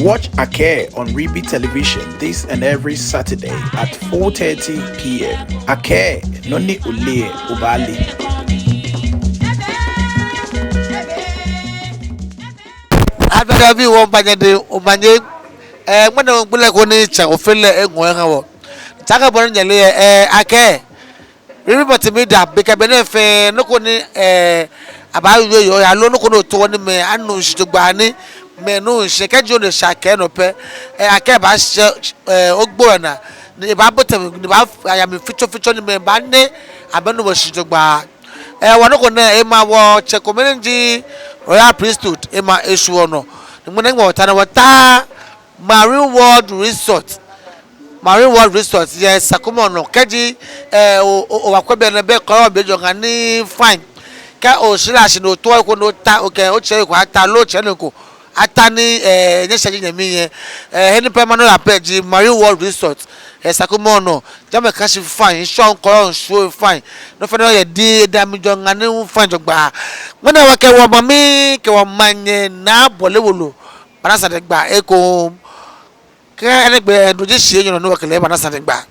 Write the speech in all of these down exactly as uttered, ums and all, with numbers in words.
Watch Akɛɛ on Ribi Television this and every Saturday at four thirty p m. Akɛɛ, nɔ ni oleee lɛ, obaale. Abɛda bi wɔ manye de, omanye. Eh, ŋmɛnɛ ŋgbele ko ni tsɛ ofe lɛ eŋɔɔ eha wɔ. Taakɛ bɔ ni nyɛle lɛ, eh, Akɛɛ, Ribi Multimedia, be kɛ be nɛɛ fɛɛ, nɔ ko ni, eh, abaawie yɛ, aloo nɔ ko ni otaoɔ ni mɛi anu shishi jogbaŋŋ ni mɛi nu shishi, kɛji ole shi Akɛɛ nɔ pɛ, eh, Akɛɛ baashɛ, eh, ogbo lɛ naa, ni ebaabote mli, ni ebaaya mli fitsofitso ni mɛi baanyɛ amɛnu bo shishi jogbaŋŋ. Eh, wɔ nɔ ko nɛɛ, ema wɔtsɛ kome ni ji Royal Priesthood, ema eshwie wɔnɔ. Ni ŋmɛnɛ wɔta nɛɛ wɔta Marine World Resort. Marine World Resort yɛ Sakumɔnɔ. Kɛji, eh, o, o, obakwɛ biɛ nɛɛ, be ko obaajɔ ŋa ni fine. Kɛ oshi lɛ shi ni otaoɔ he ko ni ota, okɛ otsɛ he ko ata, loo otsɛ nii ko ata ni, eh, nyɛshɛ ji nyɛmli lɛ. Eh, he ni pɛ ma nɔ ya pɛ ji Marine World Resort. Eh, Sakumɔnɔ. Jɛmɛ ka shi fine, ŋshɔ ŋkɔlɔ ŋshɔ fine. Nɔ fɛɛ nɔ yɛ diŋŋ, eda mli jɔ ŋa ni fine jogbaŋŋ. Ŋmɛnɛ wɔkɛ wɔmami, kɛ wɔmanye Naa Bɔle Wolo baana sane gba ekoŋŋ. Kɛ enɛ gbɛ, no ji shii enyɔ nɔ ni wɔkɛ lɛ baana sane gba.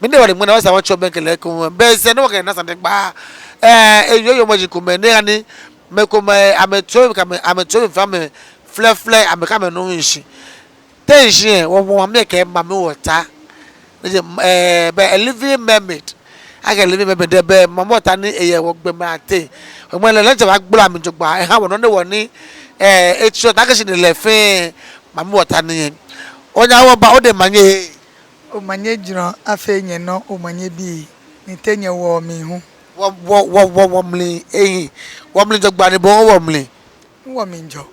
Mɛni hewɔ ni ŋmɛnɛ wɔsa wɔtsɔ bɛŋkɛ lɛ ekoŋŋ, be sɛɛ ni wɔkɛ lɛ na sane gba. Eh, eyɔɔ yɔɔmɔ ji komɛi ni ani, mɛi komɛi, amɛtsɔɔ, kɛ amɛ, amɛtsɔɔ mɛi fɛɛ mɛi flɛflɛ, amɛkɛ amɛnu shishi. Te shishi lɛ, wɔ, wɔmami lɛ kɛ mami wɔta. Ni ji, eh, be a living mermaid. Akɛ living mermaid lɛ, be mami wɔta ni eyɛ wɔgbɛmɛi ateŋ. Ŋmɛnɛ lɛ, lɛ ŋtsɛ baagbala mli jogbaŋŋ, eha wɔ nɔ ni wɔ ni, eh, etsɔ taakɛ shi ni lɛ fɛɛ, mami wɔta ni yɛ. Onyɛ wɔba, ode manye. Omanye jurɔ afee nyɛnɔ, omanye bii, ni te nyɛwɔ mli hu. Wɔ, wɔ, wɔ, wɔ, wɔmli ehi, wɔmli jogbaŋŋ ni bo hu wɔmli. Wɔmli jɔ.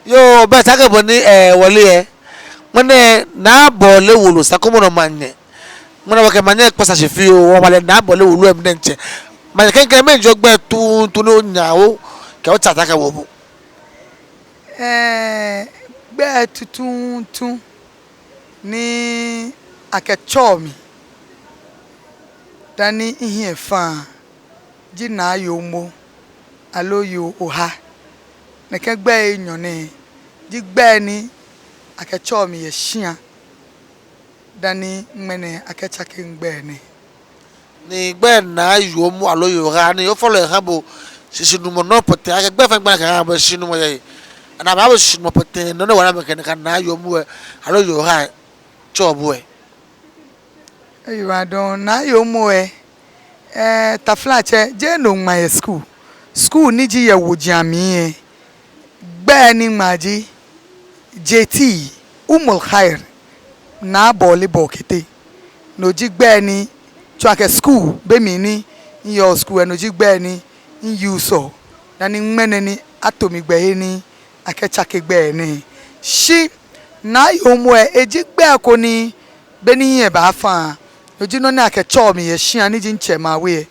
Yoo, be taakɛ bɔ ni, eh, wɔle lɛ. Ŋmɛnɛ Naa Bɔle Wolo, Sakumɔnɔ manye. Ŋmɛnɛ wɔkɛ manye kpasa shi fioo, wɔbaalɛ Naa Bɔle Wolo lɛ mli diɛŋtsɛ. Manye klɛŋklɛŋ, mɛni ji ogbɛi tuuntu ni onya okɛ otsa taakɛ wɔ bo? Eh, gbɛi tuuntu ni akɛtsɛɔ mi dani mihiɛ fa ji Naa Yoomo aloo Yoo Oha. Nɛkɛ gbɛi enyɔ nɛɛ ji gbɛi ni akɛtsɛɔ mi yɛ shia dani ŋmɛnɛ akɛtsake migbɛi nɛɛ. Ni gbɛi Naa Yoomo aloo Yoo Oha ni ofɔlɔi ha bo shishinumɔ nɔ pɔtɛɛ, akɛ gbɛi fɛɛ gbɛi ni akɛha bo shishinumɔ yɛ he. Ana ba bo shishinumɔ pɔtɛɛ nɔ ni wɔna mɛi kɛ nɛkɛ Naa Yoomo lɛ aloo Yoo Oha tsɛɔ bo lɛ. Eyi wa dɔŋŋ, Naa Yoomo lɛ, eh, taflatsɛ, jeee no miŋma yɛ skul. Skul ni ji yɛ woji amli lɛ, gbɛi ni miŋma ji J T, Ummul Khair, Naa Bɔle Bɔkete. No ji gbɛi ni, tsɔɔ akɛ skul, be mli ni miyɔɔ skul lɛ, no ji gbɛi ni mi-useɔ dani ŋmɛnɛ ni ato mi gbɛhe ni akɛtsake gbɛi nɛɛ. Shi Naa Yoomo lɛ, eji gbɛi ko ni be ni mihiɛ baafa, no ji nɔ ni akɛtsɛɔ mi yɛ shia ni ji mitsɛmɛi awe lɛ.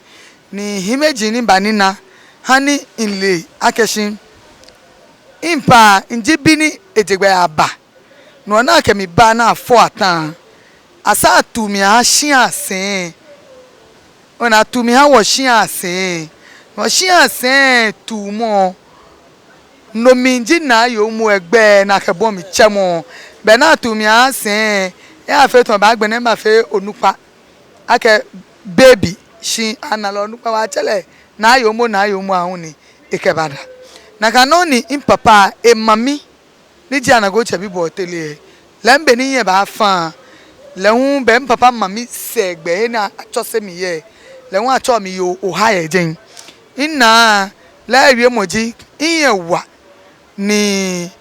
Ni hiimeji ni ba nina ha ni mile akɛ shi mipapa, miji bi ni eje gbɛ aba. No hewɔ ni akɛ mi ba ni afɔ ata. Asaa atu mi aha shia sɛi. Ona, atu mi aha wɔ shia sɛi. Wɔ shia sɛi tumɔ, no mli ji Naa Yoomo lɛ gbɛi ni akɛbɔ mi tsɛmɔ. Be ni atu mi aha sɛi, efee tamɔ bɔ agbɛnɛ mafee onukpa. Akɛ baby, shi ana lɛ onukpa, wɔtsɛ lɛ Naa Yoomo, Naa Yoomo aahu ni ekɛba da. Nakai nɔŋŋ ni mipapa, emami, ni ji Anagotsɛ Bibɔ Tele lɛ, lɛ hu be ni mihiɛ baafa, lɛ hu be mipapa mami sɛɛ gbɛhe ni atsɔse mi yɛ, lɛ hu atsɛɔ mi Yoo Oha yɛ jɛi. Minaa lɛ wiemɔ ji, mihiɛ wa ni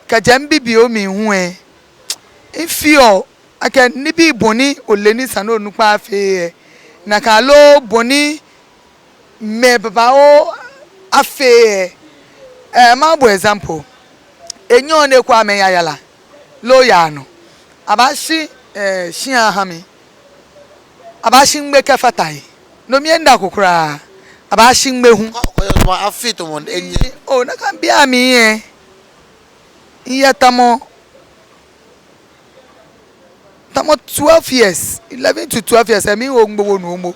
kɛjɛ mibibioo mli hu lɛ, mifeɔ akɛ nibii bɔ ni ole ni esa ni onukpa afee lɛ, nakai loo bɔ ni mɛi babaoo afee lɛ. Eh, maha bo example. Enyɔ ni ekwɛ amɛ yayara loo yaa nɔ, abaashi, eh, shia aha mi. Abaashi ŋmɛ kɛfata he. No mli lɛ midako kwraa. Abaashi ŋmɛ hu. Kɔkɔyɔmɔ afi tɔmɔ enye. Oh, nakai bei amli lɛ, miyɛ tamɔ tamɔ twelve years, eleven to twelve years, eh, miwo ŋmɛ wonu momo.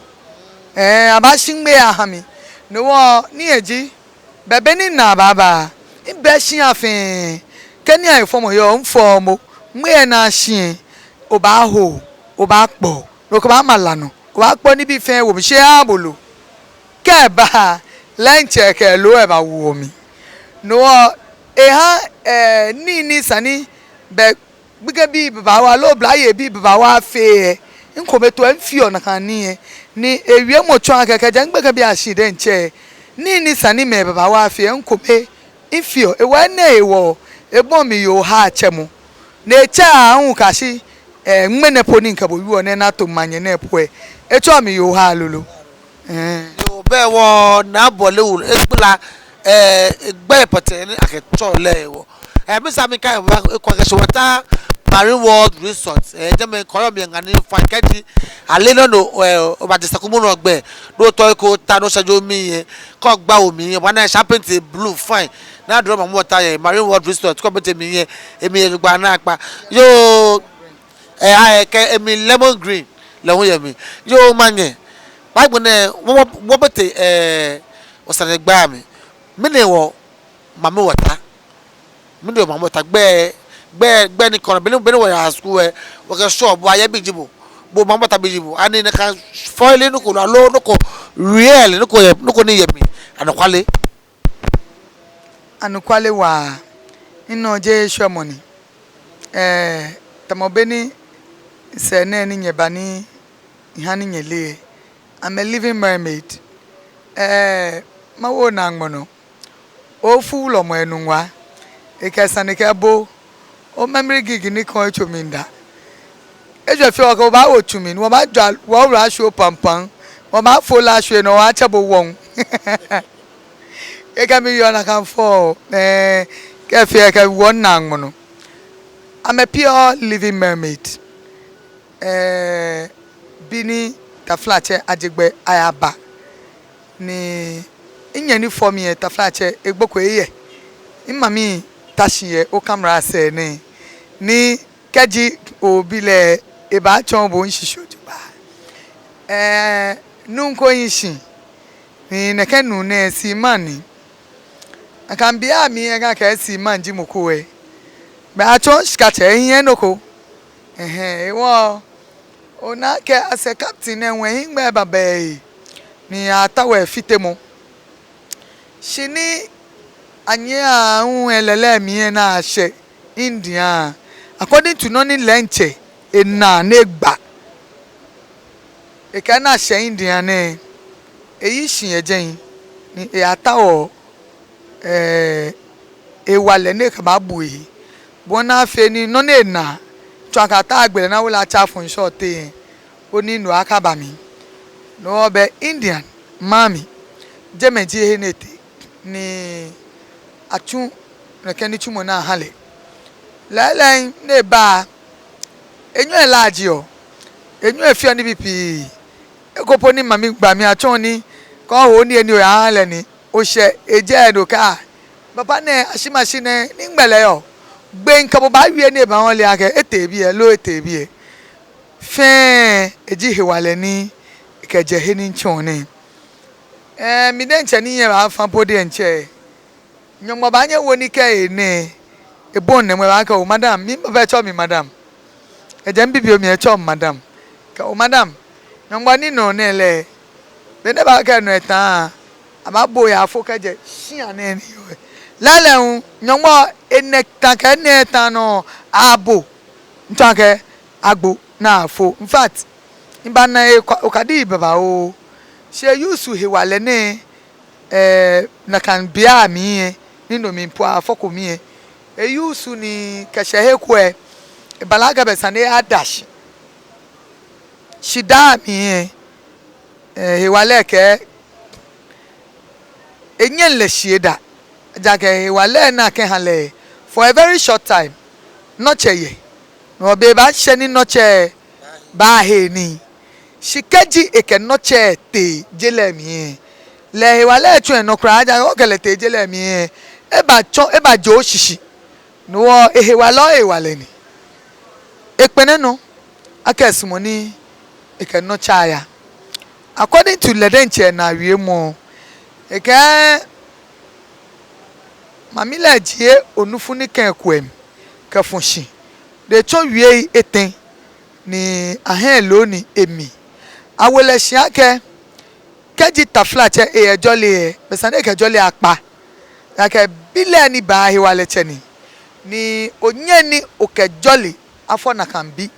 Eh, abaashi ŋmɛ aha mi. No hewɔ ni eji, be be ni minaa baaba, mibɛ shia fɛɛ. Kɛ ni ayɛ fɔmɔ yɔɔ, mifɔmɔ. Mɛɛ naa shi, obaaho, obaakpɔ, no kɛ obaama la nɔ, obaakpɔ nibii fɛɛ woɔ mli shi aha bo lo. Kɛ eba lɛ, ntsɛ kɛ lo eba woɔ mli. No hewɔ, eha, eh, nii ni sa ni bɛ gbekɛbii babaoo aloo oblayei bii babaoo afee lɛ, mikome too lɛ mifeɔ nakai nii lɛ. Ni ewiemɔ tsɔɔ akɛ kɛjɛ migbekɛbii ashi diɛŋtsɛ, nii ni sa ni mɛi babaoo afee lɛ, mikome mifeɔ. Hewɔ enɛ hewɔ, ebɔi mi yoo haatsɛmɔ. Ni etsɛ aahu kɛyashi, eh, ŋmɛnɛ po ni mikɛ bo wieɔ nɛɛ, ni ato manyɛ nɛɛ po lɛ, etsɛɔ mi yoo haa lolo. Ɛɛ. Yoo, bɛ wɔna bɔle wulu, egbla, eh, egbɛi pɔtɛɛ ni akɛtsɛɔ lɛ hewɔ. Eh, misaa mikɛɛ bo akɛ shi wɔta Marine World Resort, eh, jɛmɛ kɔɔyɔɔ mli yɛ ŋa ni fine kɛji ale nɔ nɔ, eh, obaje Sakumɔnɔ gbɛ, ni otɔ eko ta ni oshɛ jɔɔ mli lɛ, kɛ ogba omli lɛ, obaana esa penti blue fine. Ni adro ma mɔ ta yɛ Marine World Resort, kɛ obote mli lɛ, emli yɛ jogbaŋŋ naakpa. Yoo, eh, ah, eh, kɛ emli lemon green lɛ hu yɛ mli. Yoo, manyɛ. Agbɛnɛ, wɔ, wɔ, wɔbote, eh, wɔsanegbaa mli. Mɛni hewɔ Mami Water? Mɛni hewɔ Mami Water? Gbɛi, gbɛi, gbɛi ni kɔnɔ, beni, beni wɔyaa school lɛ, wɔkɛɛ sure, bo ayɛbi ji bo. Bo Mami Water bi ji bo. Ani nakai foil nɔ ko, aloo nɔ ko real, nɔ ko yɛ, nɔ ko ni yɛ mli. Anɔkwale. Anɔkwale waa, minɔ jeee shwɛmɔ ni. Eh, tamɔ beni sɛɛ nɛɛ ni nyɛba ni miha ni nyɛle lɛ, I'm a living mermaid. Eh, mawo naagbɔnɔ. Ofu wulɔmɔ enu ŋwa. Ekɛ sane kɛ bo. O memory gig ni kɔɔ etso mli da. Ejwɛ fɛɛ okɛ obaawo tsu mli, wɔbaajwa wɔ wura ashwie pampam, wɔbaafo lɛ ashwie ni wɔbaatsɛ bo wɔŋ. Ekɛ mi yɔɔ nakai fɔɔ, eh, kɛ fɛɛ kɛ wɔ naagbɔnɔ. I'm a pure living mermaid. Eh, bi ni taflatsɛ aje gbɛ ayaba. Ni minyɛ ni fɔ mi lɛ taflatsɛ egboko eyɛ. Mimami ta shi yɛ okamra sɛɛ nɛɛ. Ni kɛji obi lɛ, ebaatsɔɔ bo mishishi ojogbaŋŋ. Eh, nuu ko hi shi. Ni nɛkɛ nuu nɛɛ seaman ni. Akɛ bia mli lɛ akɛɛ seaman ji mɔ ko lɛ, bɛ atsɔɔ shika tsɛ ehiɛ nɔ ko. Ɛhɛɛ, hewɔ ona akɛ as a captain lɛ hu ehiŋmɛi babaoo. Ni atao efitemɔ. Shi ni anyiɛ aahu lɛ lɛlɛ mli lɛ ni ashɛ India, according to nɔ ni lɛ diɛŋtsɛ ena ni egba. Ekɛɛ ni ashɛ India nɛɛ, eyi shi yɛ jɛi, ni eyatao, eh, hewalɛ ni ekɛbaabu ehe. Bɔ ni afee ni nɔ ni ena, tsɔɔ akɛ atao agbele ni awo lɛ atsɛ afɔ ŋshɔ teŋ, koni no akaba mli. No hewɔ bɛ India maŋ mli, jɛmɛ ji ehe ni etee, ni atsu nɛkɛ nitsumɔ nɛɛ aha lɛ. Lɛɛlɛŋ ni eba, enyɛɔ elaajeɔ, enyɛɔ efeɔ nibii pii. Eko po ni mami gba mi atsɔɔ ni, kɛ oho nii lɛ ni oyaha lɛ ni oshɛ ejɛ edo ka, papa nɛɛ, ashi mashi nɛɛ, nɛgbɛ lɛ yɔɔ? Gbɛ ni kɛ bo baawie ni ebahã ole akɛ etee biɛ loo etee biɛ. Fɛɛ eji hewalɛ ni kɛjɛ he ni mitsɔ nɛɛ. Eh, mi diɛŋtsɛ ni miyɛ baafã po diɛŋtsɛ, Nyɔŋmɔ baanyɛ ewo ni kɛ enɛ, ebɔi nɛmɔ ebaakɛɛ oo madam, mi papa etsɛɔ mi madam. Kɛjɛ mibibioo mli etsɛɔ mi madam. Kɛ oo madam, Nyɔŋmɔ ni nɔ nɛɛ lɛ, be ni ebaakɛɛ nɔ etã, abaabo yafo kɛjɛ shĩa nɛɛ ni yɔɔ. Lɛɛlɛŋ, Nyɔŋmɔ enɛ tã kɛ enɛ tã nɔ, abo. Mitsɔɔ akɛ agbo ni afo. In fact, mibaana okadi babaoo. Shi e-use hewalɛ nɛɛ, eh, nakai beiaŋ mli lɛ, ni no mli po afɔko mli lɛ. E-use nii kɛshɛ he ko lɛ, ebala akɛ bɛ sane lɛ ada shi. Shidaa mli lɛ, eh, hewalɛ kɛɛ, enyɛŋ lɛ shi eda. Ejaakɛ hewalɛ ni akɛhã lɛ, for a very short time, nɔtsɛ yɛ. No be baashɛ ni nɔtsɛ baahe nii. Shi kɛji ekɛ nɔtsɛ tee je lɛ mli lɛ, lɛ hewalɛ tsɔɔ enɔ kwraa, ejaakɛ okɛ lɛ tee je lɛ mli lɛ, ebaatsɔ, ebaaje oshishi. No hewɔ ehewalɛ, ohewalɛ ni. Ekpɛlɛ nɔ akɛ esumɔɔ ni ekɛ nɔtsɛ aya. According to lɛ diɛŋtsɛ enaawiemɔ, ekɛɛ Mami lɛ jie onufu ni kɛ ekuɛ mli kɛfɔ shi. Etsɔ wiei etɛ ni ahã lɛ loo ni emi. Awo lɛ shi akɛ, kɛji taflatsɛ eyɛ jɔlɛ lɛ, bɛ esa ni ekɛ jɔlɛ lɛ akpa. Ejaakɛ bi lɛ ni baa hewalɛtsɛ ni. Ni onyɛŋ ni okɛ jɔlɛ afɔ nakai bi.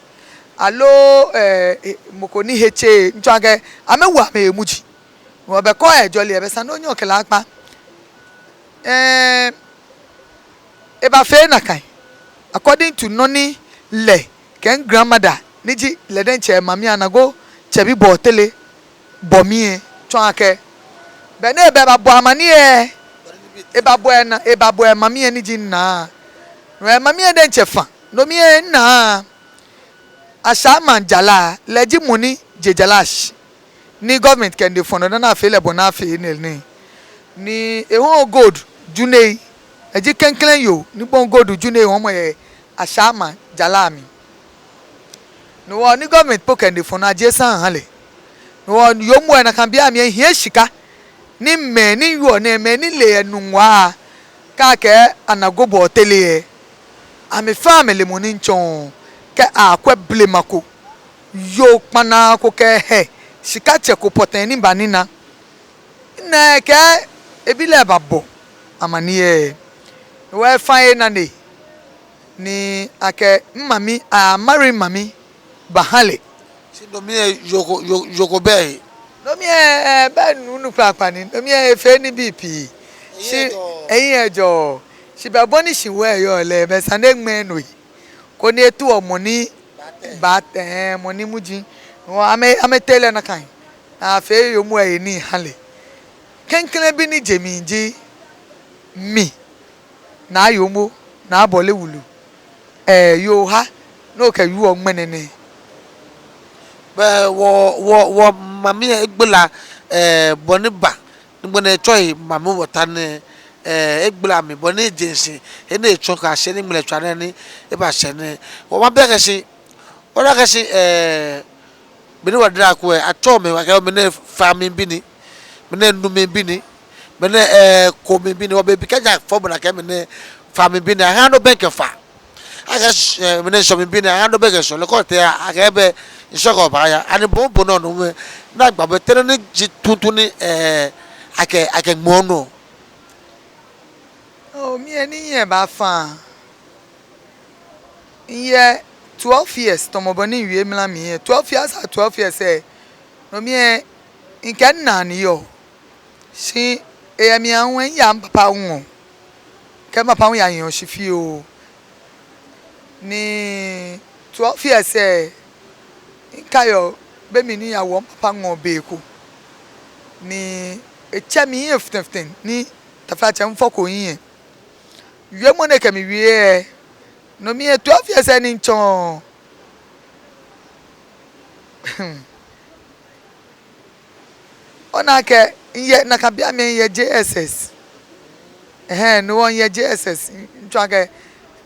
Aloo, eh, eh, mɔ ko ni he tse, ntsɔɔ akɛ, amɛwo amɛ muji. Wɔbɛ kɔ ejɔlɛ lɛ, bɛ esa ni onyɛ okɛ lɛ akpa. Eh, ebafee nakai. According to nɔ ni lɛ kɛ grandmother ni ji lɛ diɛŋtsɛ mami Anago tsɛbi Bɔtele bɔ mi lɛ tsɔɔ akɛ, be ni ebabɔ amaniɛ lɛ, ebabɔ ena, ebabɔ emami lɛ ni ji Naa. No emami lɛ diɛŋtsɛ fã, no mli lɛ Naa. Ashaiman jara, lɛ ji mɔ ni je jara shi. Ni government kɛ nine fɔ nɔ dani afee lɛ bɔ ni afee nɛɛ nɛɛ. Ni ehɔɔ gold junei, eji klɛŋklɛŋ yoo ni bɔi gold junei hɔɔmɔ yɛ Ashaiman jara mli. No hewɔ ni government po kɛ nine fɔ nɔ ajie sane ahã lɛ. No hewɔ yoomo lɛ nakai bei amli lɛ ehiɛ shika. Ni mɛi ni yɔɔ nɛɛ, mɛi ni le yɛ Nungua, kɛ akɛɛ Anago Bɔtele lɛ, amɛfɛɛ amɛle mɔ ni ntsɔɔ, kɛ akwɛ blema ko, yoo kpanaa ko kɛ hɛ, shikatsɛ ko pɔtɛɛ ni ba ni na. Ni ekɛɛ ebi lɛ babɔ amaniɛ lɛ. Wɔfã yɛ nane ni akɛ mami, a marry mami bahã lɛ. Shi no mli lɛ yoo ko, yoo, yoo ko bɛ he? No mli lɛ, eh, bɛ nuu, nuu kpakpa ni. No mli lɛ efee nibii pii. Shi eyi ejɔ. Shi bɛ bɔ ni shiwoo lɛ yɔɔ lɛ, bɛ esa ni eŋmɛɛ no he. Koni eto mɔ ni baatee, eh, mɔ ni muji. Wɔ amɛ, amɛtee lɛ nakai. Ni afee yoomo lɛ he ni ahã lɛ. Klɛŋklɛŋ bi ni je mli ji mi, Naa Yoomo, Naa Bɔle Wulu. Eh, yoo ha, no kɛ yoo ŋmɛnɛ nɛɛ. Bɛ wɔ, wɔ, wɔmami lɛ egbala, eh, bɔ ni ba, ni gbɛnɛ etsɔ ehe mami wɔta nɛɛ, eh, egbala mli bɔ ni eje shishi, he ni etsɔ kɛyashi ni ŋmɛlɛtswaa nɛɛ ni ebashɛ nɛɛ. Wɔmabia akɛ shi, wɔna akɛ shi, eh, mɛi ni wɔdara ko lɛ, atsɔɔ amɛ akɛ mɛnɛ faa mli bi ni, mɛnɛ nu mli bi ni, mɛnɛ, eh, ko mli bi ni, wɔbɛ bi kɛji afɔ bo nakai mɛnɛ faa mli bi ni, ahã no bɛ kɛ faa. Akɛ, eh, mɛnɛ ŋshɔ mli bi ni, ahã no bɛ kɛ ŋshɔ, lɛ kɔ tɛ akɛ bɛ ŋshɔ ko baaya. Ani bo, bo nɔ nɔ mɛ, naagba bɛ tɛ nɔ ni ji tuuntu ni, eh, akɛ, akɛ ŋmɔ nɔ. Oh, mi lɛ ni miyɛ baafã. Miyɛ twelve years, tamɔ bɔ ni miwie mla mli lɛ. Twelve years, ah, twelve years lɛ. No mli lɛ, mikɛ minaa ni yɔɔ. Shi eyɛ mli aahu lɛ, miya mipapa ŋɔɔ. Kɛ mipapa hu yahi shi fioo. Ni twelve years lɛ, mikaiɔ be mli ni miyawo mipapa ŋɔɔ be ko. Ni etsɛ mi hiɛ fitɛŋfitɛŋ ni taflatsɛ mifɔko mihiɛ. Wiemɔ ni ekɛ mi wie lɛ, no mli lɛ twelve years lɛ ni mitsɔɔ. Ona akɛ miyɛ, nakai bei amli lɛ miyɛ J S S. Ɛhɛɛ, no hewɔ miyɛ J S S, mitsɔɔ akɛ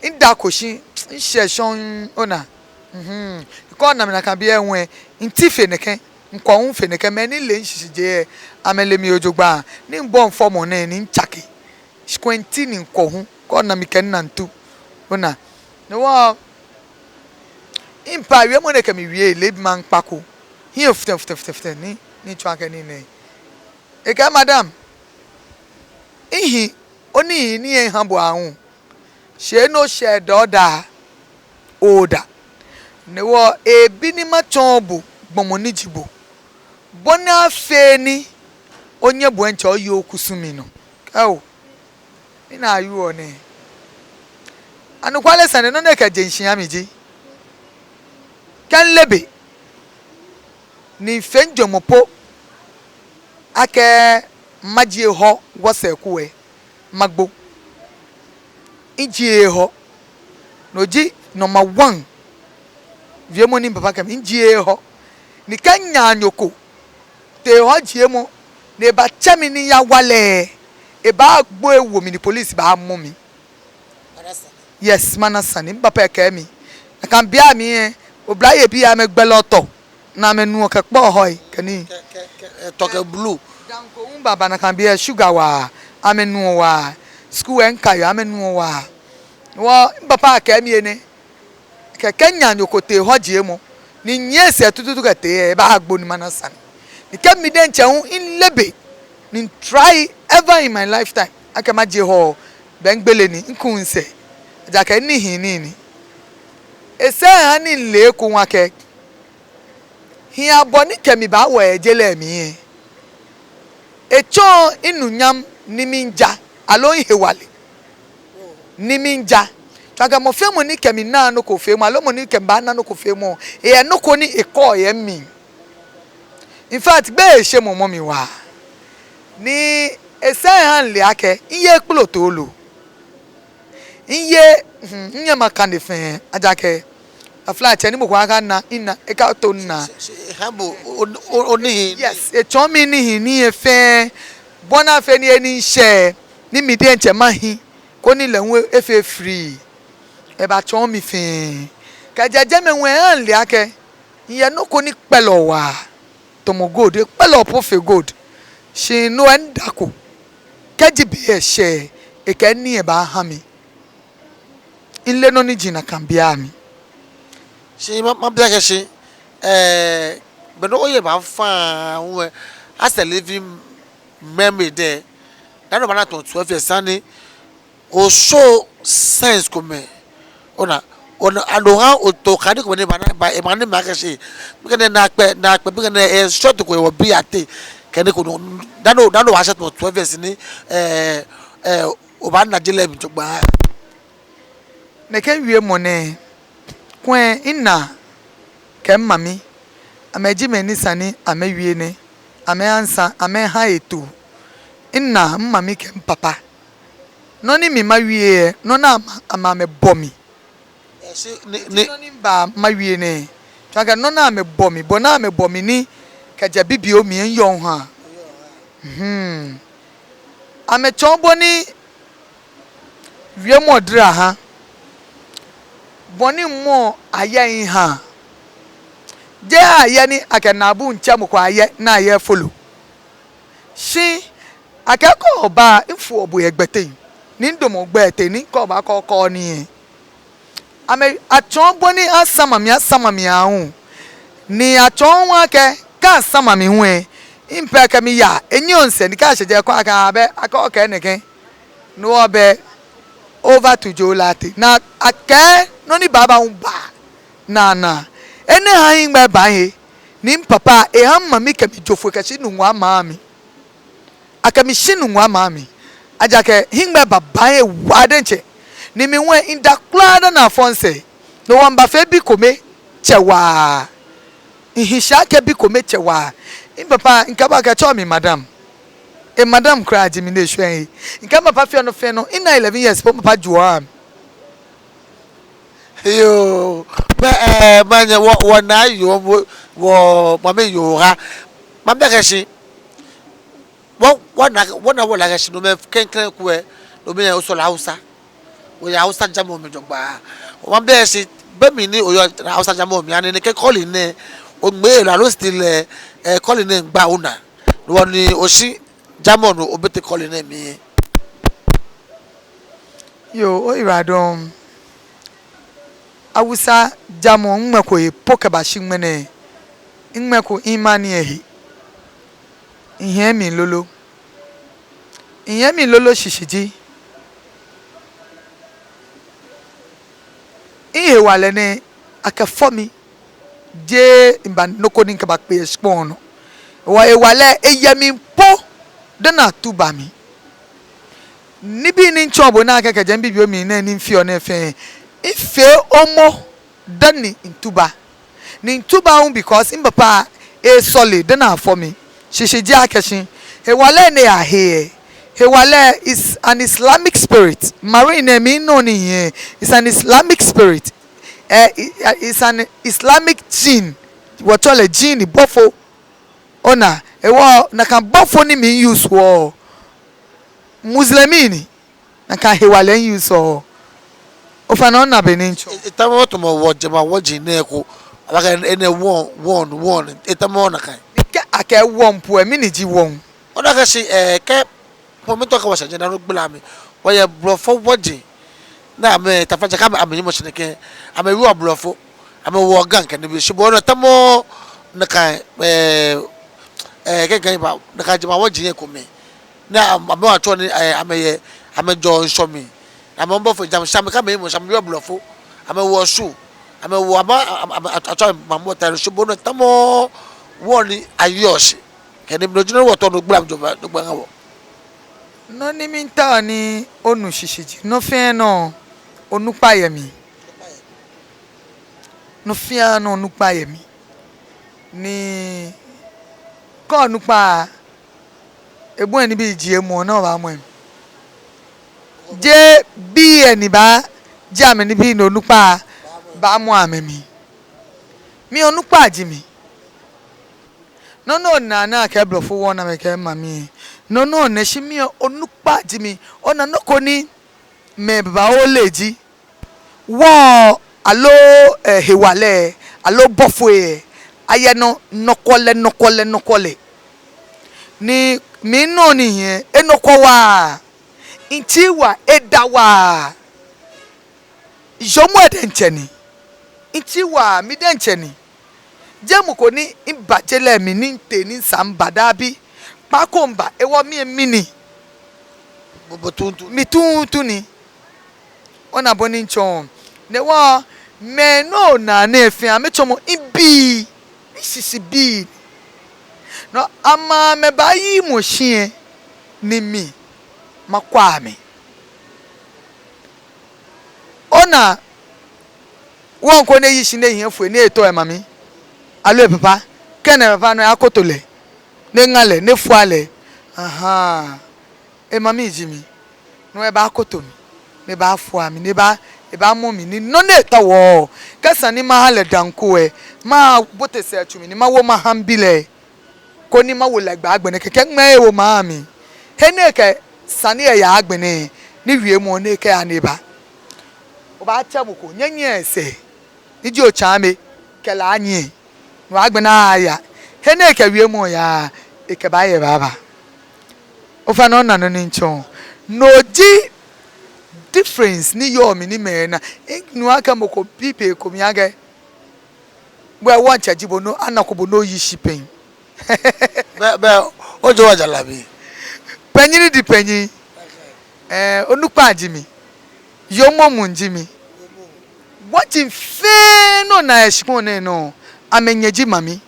midako shi, mishɛ shɔŋŋ, ona. Mhm. Kɛ ona mi nakai bei lɛ hu lɛ, miti fe nɛkɛ, mikɔ hu fe nɛkɛ, mɛi ni le mishishi jee lɛ, amɛle mi jogbaŋŋ, ni mibɔi mifɔmɔ nɛɛ ni mitsake. Shi kwɛ miti ni mikɔ hu, kɛ ona mi kɛ minaa mitu. Ona. No hewɔ, mipapa wiemɔ ni ekɛ mi wie lɛ, leebi maŋkpa ko. Hiɛ fitɛŋfitɛŋ ni, ni mitsɔɔ akɛ nii nɛ. Ekɛɛ, madam, mihi, onii ni ehã bo aahu. Shi no shɛ dɔɔ da, oda. No hewɔ ebi ni matsɔɔ bo, gbɔmɔ ni ji bo. Bɔ ni afee ni onyɛ bo diɛŋtsɛ oye okusum nɔ. Ao, minaa yɔɔ nɛɛ. Anɔkwale sane nɔ ni ekɛje mishi ahã mi ji, kɛ mile be, ni mifee mijwɛŋmɔ po akɛ majie hɔ wɔsɛɛ ko lɛ, magbo. Mijieee hɔ. No ji number one wiemɔ ni mipapa kɛ mi, mijieee hɔ. Ni kɛ naanyo ko tee hɔjiemɔ, ni ebatsɛ mi ni miyawa lɛ, ebaagbo ewo mi ni police baamɔ mi. Yes, mana sane. Mipapa kɛɛ mi, nakai bei amli lɛ, oblayei bii amɛgbɛlɛɔ tɔ, ni amɛnuɔ kɛkpɔɔ hɔi kɛ nii. Kɛ, kɛ, kɛ, eh, tɔ kɛ blue. Danko hu baba nakai bei lɛ, sugar waa, amɛnuɔ waa. School lɛ mikaiɔ, amɛnuɔ waa. Hewɔ mipapa kɛɛ mi enɛ, akɛ kɛ naanyo ko tee hɔ jiemɔ, ni minyiɛ esɛɛ tututu kɛtee lɛ, ebaagbo ni mana sane. Ni kɛ mi diɛŋtsɛ hu mileee be, ni mitry ever in my lifetime akɛ majie hɔ, belɛ migbele ni mikuuu misɛɛ. Ejaakɛ nihii nii ni. Esɛɛ ha ni mile ekoŋŋ akɛ, hii abɔ ni kɛ mi baawo yɛ je lɛ mli lɛ, etsɔɔ minunyam ni miija, aloo mihewalɛ ni miija. Tsɔɔ akɛ mɔ fɛɛ mɔ ni kɛ mi naa nɔ ko feemɔ, aloo mɔ ni kɛ mi baana nɔ ko feemɔ, eyɛ nɔ ko ni ekɔɔ yɛ mimli. In fact, gbeyeishemɔ mɔ mi waa. Ni esɛɛ ha mile akɛ miye kplotoo lo. Miye, hmm, minyɛŋ makane fɛɛ, ejaakɛ taflatsɛ ni mɔ ko akana, mina, ekato minaa. Shi, shi, shi, eha bo, o, o, o, onihii. Yes, etsɔɔ mi nihii ni efee, bɔ ni afee ni eni shɛ, ni mi diɛŋtsɛ mahi, koni lɛ hu efee free. Ebatsɔɔ mi fɛɛ. Kɛjɛ jɛmɛ hu eha mile akɛ, miyɛ nɔ ko ni kpɛlɛɔ waa, tamɔ gold, ekpɛlɛɔ po fe gold. Shi no lɛ midako. Kɛji be lɛ shɛ, ekɛ nii lɛ baaha mi. Mileee nɔ ni ji nakai bianɛ. Shi ma, mabi akɛ shi, eh, be ni oye baafa hu lɛ, as a living memory lɛ, dani obaana tamɔ twelve years sane, oshow signs komɛi. Ona, ona, and oha oto okadi komɛi ni baana, ba, ema ni makɛɛ shi, mikɛɛ nɛɛ naakpɛɛ, naakpɛɛ, mikɛɛ nɛɛ, eh, short ko yɛ obi ateŋ, kɛ nii ko nɔ, dani, dani owa short mo twelve years ni, eh, eh, obaana je lɛ mli jogbaŋŋ. Nɛkɛ wiemɔ nɛɛ, kulɛ mina akɛ mimami, amɛji mɛi ni esa ni amɛwie nɛɛ, amɛ answer, amɛha eto. Mina mimami kɛ mipapa. Nɔ ni mi mawie lɛ, nɔ ni amɛ, amɛ, amɛbɔ mi. Ɛɛ, shi ni, ni nɔ ni miba mawie nɛɛ, tsɔɔ akɛ nɔ ni amɛbɔ mi, bɔ ni amɛbɔ mi ni kɛjɛ bibioo mli lɛ miyɔɔ miha. Hmm. Amɛtsɔɔ bɔ ni wiemɔ dara ha, bɔ ni mɔ ayɛ miha. Jeee ayɛ ni akɛ naabu miitsɛ mɔ ko ayɛ ni ayɛ folo. Shi akɛ kɛ oba, mifoɔ bo yɛ gbɛteŋ, ni midamɔ gbɛteŋ, ni kɛ oba kɔkɔɔ nii lɛ. Amɛ, atsɔɔ bɔ ni asama mi, asama mi aahu. Ni atsɔɔ hu akɛ, kɛ asama mi hu lɛ, mipɛ kɛ miya, enyɔ misɛɛ ni kɛ ashɛ jɛi kɔ akɛ abɛ, akɛ okɛɛ nɛkɛ. No hewɔ bɛ, over to Joe Lartey. Ni akɛɛ nɔ ni baaba hu baa. Naa, naa. Enɛ ha hiŋmɛi ba mihe. Ni mipapa, eha mimami kɛ mi jo foi kɛshi Nungua maŋ mli. Akɛ mi shi Nungua maŋ mli. Ejaakɛ hiŋmɛi ba mihe waa diɛŋtsɛ. Ni mi hu mida kwraa dani afɔ misɛɛ. No hewɔ mibafee bi kome tsɛ waa. Mihi shi akɛ bi kome tsɛ waa. Mipapa, mikɛɛ bo akɛ tsɛɔ mi madam. E madam kwraa ji mi ni eshwɛ mihe. Mikɛɛ mipapa fɛɛ nɔ fɛɛ nɔ. Mina eleven years po mipapa juɔ mi. Yoo, mɛ, ɛɛ, manyɛ wɔ, wɔna yoo, wɔ, wɔmami yoo ha. Mabi akɛ shi, wɔ, wɔna, wɔna, wɔle akɛ shi nomɛi klɛŋklɛŋ ko lɛ, nomɛi lɛ osɔle Hausa. Oyɛ Hausa jamɔ mli jogbaŋŋ. Mabi akɛ shi, be mli ni oyɔɔ Hausa jamɔ mli, ani nɛkɛ calling nɛɛ, oŋmɛɛ lɛ aloo still lɛ, ɛɛ, calling nɛɛ miigba onaa. No hewɔ ni oshi jamɔ nɔ obote calling nɛɛ mli. Yoo, oyiwaladɔŋŋ. Hausa jamɔ miŋmɛko he po kɛbashi ŋmɛnɛ. Miŋmɛko mimaŋ nɛɛ he. Mihiɛ mli lolo. Mihiɛ mli lolo shishi ji, mihewalɛ nɛɛ akɛfɔ mi. Jeee miba nɔ ko ni mikɛbakpe yɛ shikpɔŋ nɔ. Hewɔ hewalɛ eyɛ mli po dani atu ba mli. Nibii ni mitsɔɔ bo nɛɛ akɛ kɛjɛ mibibioo mli nɛɛ ni mifeɔ nɛɛ fɛɛ, mifee momo dani mitu ba. Ni mitu ba hu because mipapa esɔle dani afɔ mi. Shishi ji akɛ shi hewalɛ ni eyahe lɛ, hewalɛ is an Islamic spirit. Marine nɛɛ mli nɔ ni hiɛ is an Islamic spirit. Ɛɛ, i-, i-, is an Islamic jinn. Wɔtsɛɔ lɛ jinn bɔfo. Ona, hewɔ nakai bɔfo ni mi-use-ɔ, Muslim ni, nakai hewalɛ mi-use-ɔ. Ofainɛ ona bɔ ni mitsɔɔ. E-, etamɔ tamɔ wɔjemawɔji nɛɛ ko. Abakɛɛ enɛ wɔŋ, wɔŋ, wɔŋ. Etamɔ nakai. Kɛ akɛɛ wɔŋ po lɛ, mɛni ji wɔŋ? Ona akɛ shi, ɛɛ, kɛ, po mitao kɛ wɔsɛɛ jɛ na no gbla mi. Wɔyɛ blɔfo wɔji. Ni amɛ taflatsɛ kɛ amɛ, amɛnyɛɛɛ mɔ shi nɛkɛ. Amɛwieɔ blɔfo. Amɛwoɔ Ga kɛ nibii. Shi bo nɔ tamɔ nakai, eh, eh, kɛ Ga ba, nakai jɛmɛ wɔji yɛ kome. Ni am-, amɛ wɔtsɔɔ ni, eh, amɛyɛ, amɛjɔɔ ŋshɔ mli. Amɛ ŋbɔfo jam shi amɛkɛ amɛnyɛɛɛ mɔ shi amɛwieɔ blɔfo. Amɛwoɔ su. Amɛwoɔ amɛ, amɛ, amɛ, amɛ, atsɔɔ amɛ mɔ tɛrɛ shi bo nɔ tamɔ wɔ ni ayɔɔ shi. Kɛ ni mino jino wɔ tɔ no gbla mjo ba, no gbla ŋa wɔ. Nɔ ni miitao ni onu shishi ji, nɔ fɛɛ nɔ onukpa yɛ mli. Nɔ fɛɛ nɔ onukpa yɛ mli. Ni kɛ onukpa, ebɔi nibii ji emɔ ni obaamɔ emli. Jeee bii lɛ ni baaji amɛnibii ni onukpa baamɔ amɛ mli. Mi onukpa ji mi. Nɔ nɔ ona ni akɛ blɔfo wɔna mi akɛ mami. Nɔ nɔ ona shi mi onukpa ji mi. Ona nɔ ko ni mɛi babaoo leee ji, wɔ aloo, eh, hewalɛ, aloo bɔfoi lɛ, ayɛ nɔ, nɔkwɛlɛ, nɔkwɛlɛ, nɔkwɛlɛ. Ni mi nɔ ni hiɛ, enɔkwɛ waa. Ntsi waa, eda waa. Jɔɔmɔ lɛ diɛŋtsɛ ni. Ntsi waa, mi diɛŋtsɛ ni. Jeee mɔ ko ni miba je lɛ mli ni mitee ni misa miba, dabi. Kpaako miba, hewɔ mi lɛ mi ni. Bo, bo tuuntu. Mi tuuntu ni. Ona bɔ ni mitsɔɔ. Ni hewɔ, mɛi nɔ ona nɛɛ fɛɛ, amɛtsɔɔmɔ mibii, mishishi bii. Nɔ, amɛ, amɛbaayi mɔ shi lɛ, ni mi makwɛ amɛ. Ona, wɔŋ ko ni eyi shi ni ehiɛ foi ni etɔ emami aloo epapa. Kɛ ena epapa nɔ, eyakoto lɛ, ni eŋa lɛ, ni efua lɛ. Ahaa. Emami ji mi. Nɔ ebaakoto mi, ni ebaafua mi, ni ebaa, ebaamɔ mi, ni nɔ ni etaoɔ. Kɛ esa ni maha lɛ dãa ko lɛ, mabote sɛɛ tsu mli, ni mawo maha mibi lɛ. Koni mawo lɛ gbɛ agbɛnɛ kɛkɛ ŋmɛɛ ewo maha mi. He ni ekɛ sane lɛ yaa agbɛnɛ, ni wiemɔ ni ekɛya ni eba. Obaatsɛ mɔ ko, nyɛnyiɛ esɛɛ, ni ji otsaame, kɛ lɛ anyiɛ. No agbɛnɛ aya. He ni ekɛ wiemɔ yaa, ekɛbaaya ebaaba. Ofainɛ ona nɔ ni mitsɔɔ. No ji difference ni yɔɔ mli ni mɛi na. Minu akɛ mɔ ko bi be ko mli akɛ, bo lɛ wɔŋtsɛ ji bo ni anako bo ni oyi shi pɛŋ. Bɛ, bɛ, ojo wa jalabi. Pɛnyi ni di pɛnyi. Eh, onukpa ji mi. Yoomo muu ji mi. Wɔji fɛɛ nɔ ni yɔɔ shikpɔŋ nɛɛ nɔ, amɛnyɛ ji mami.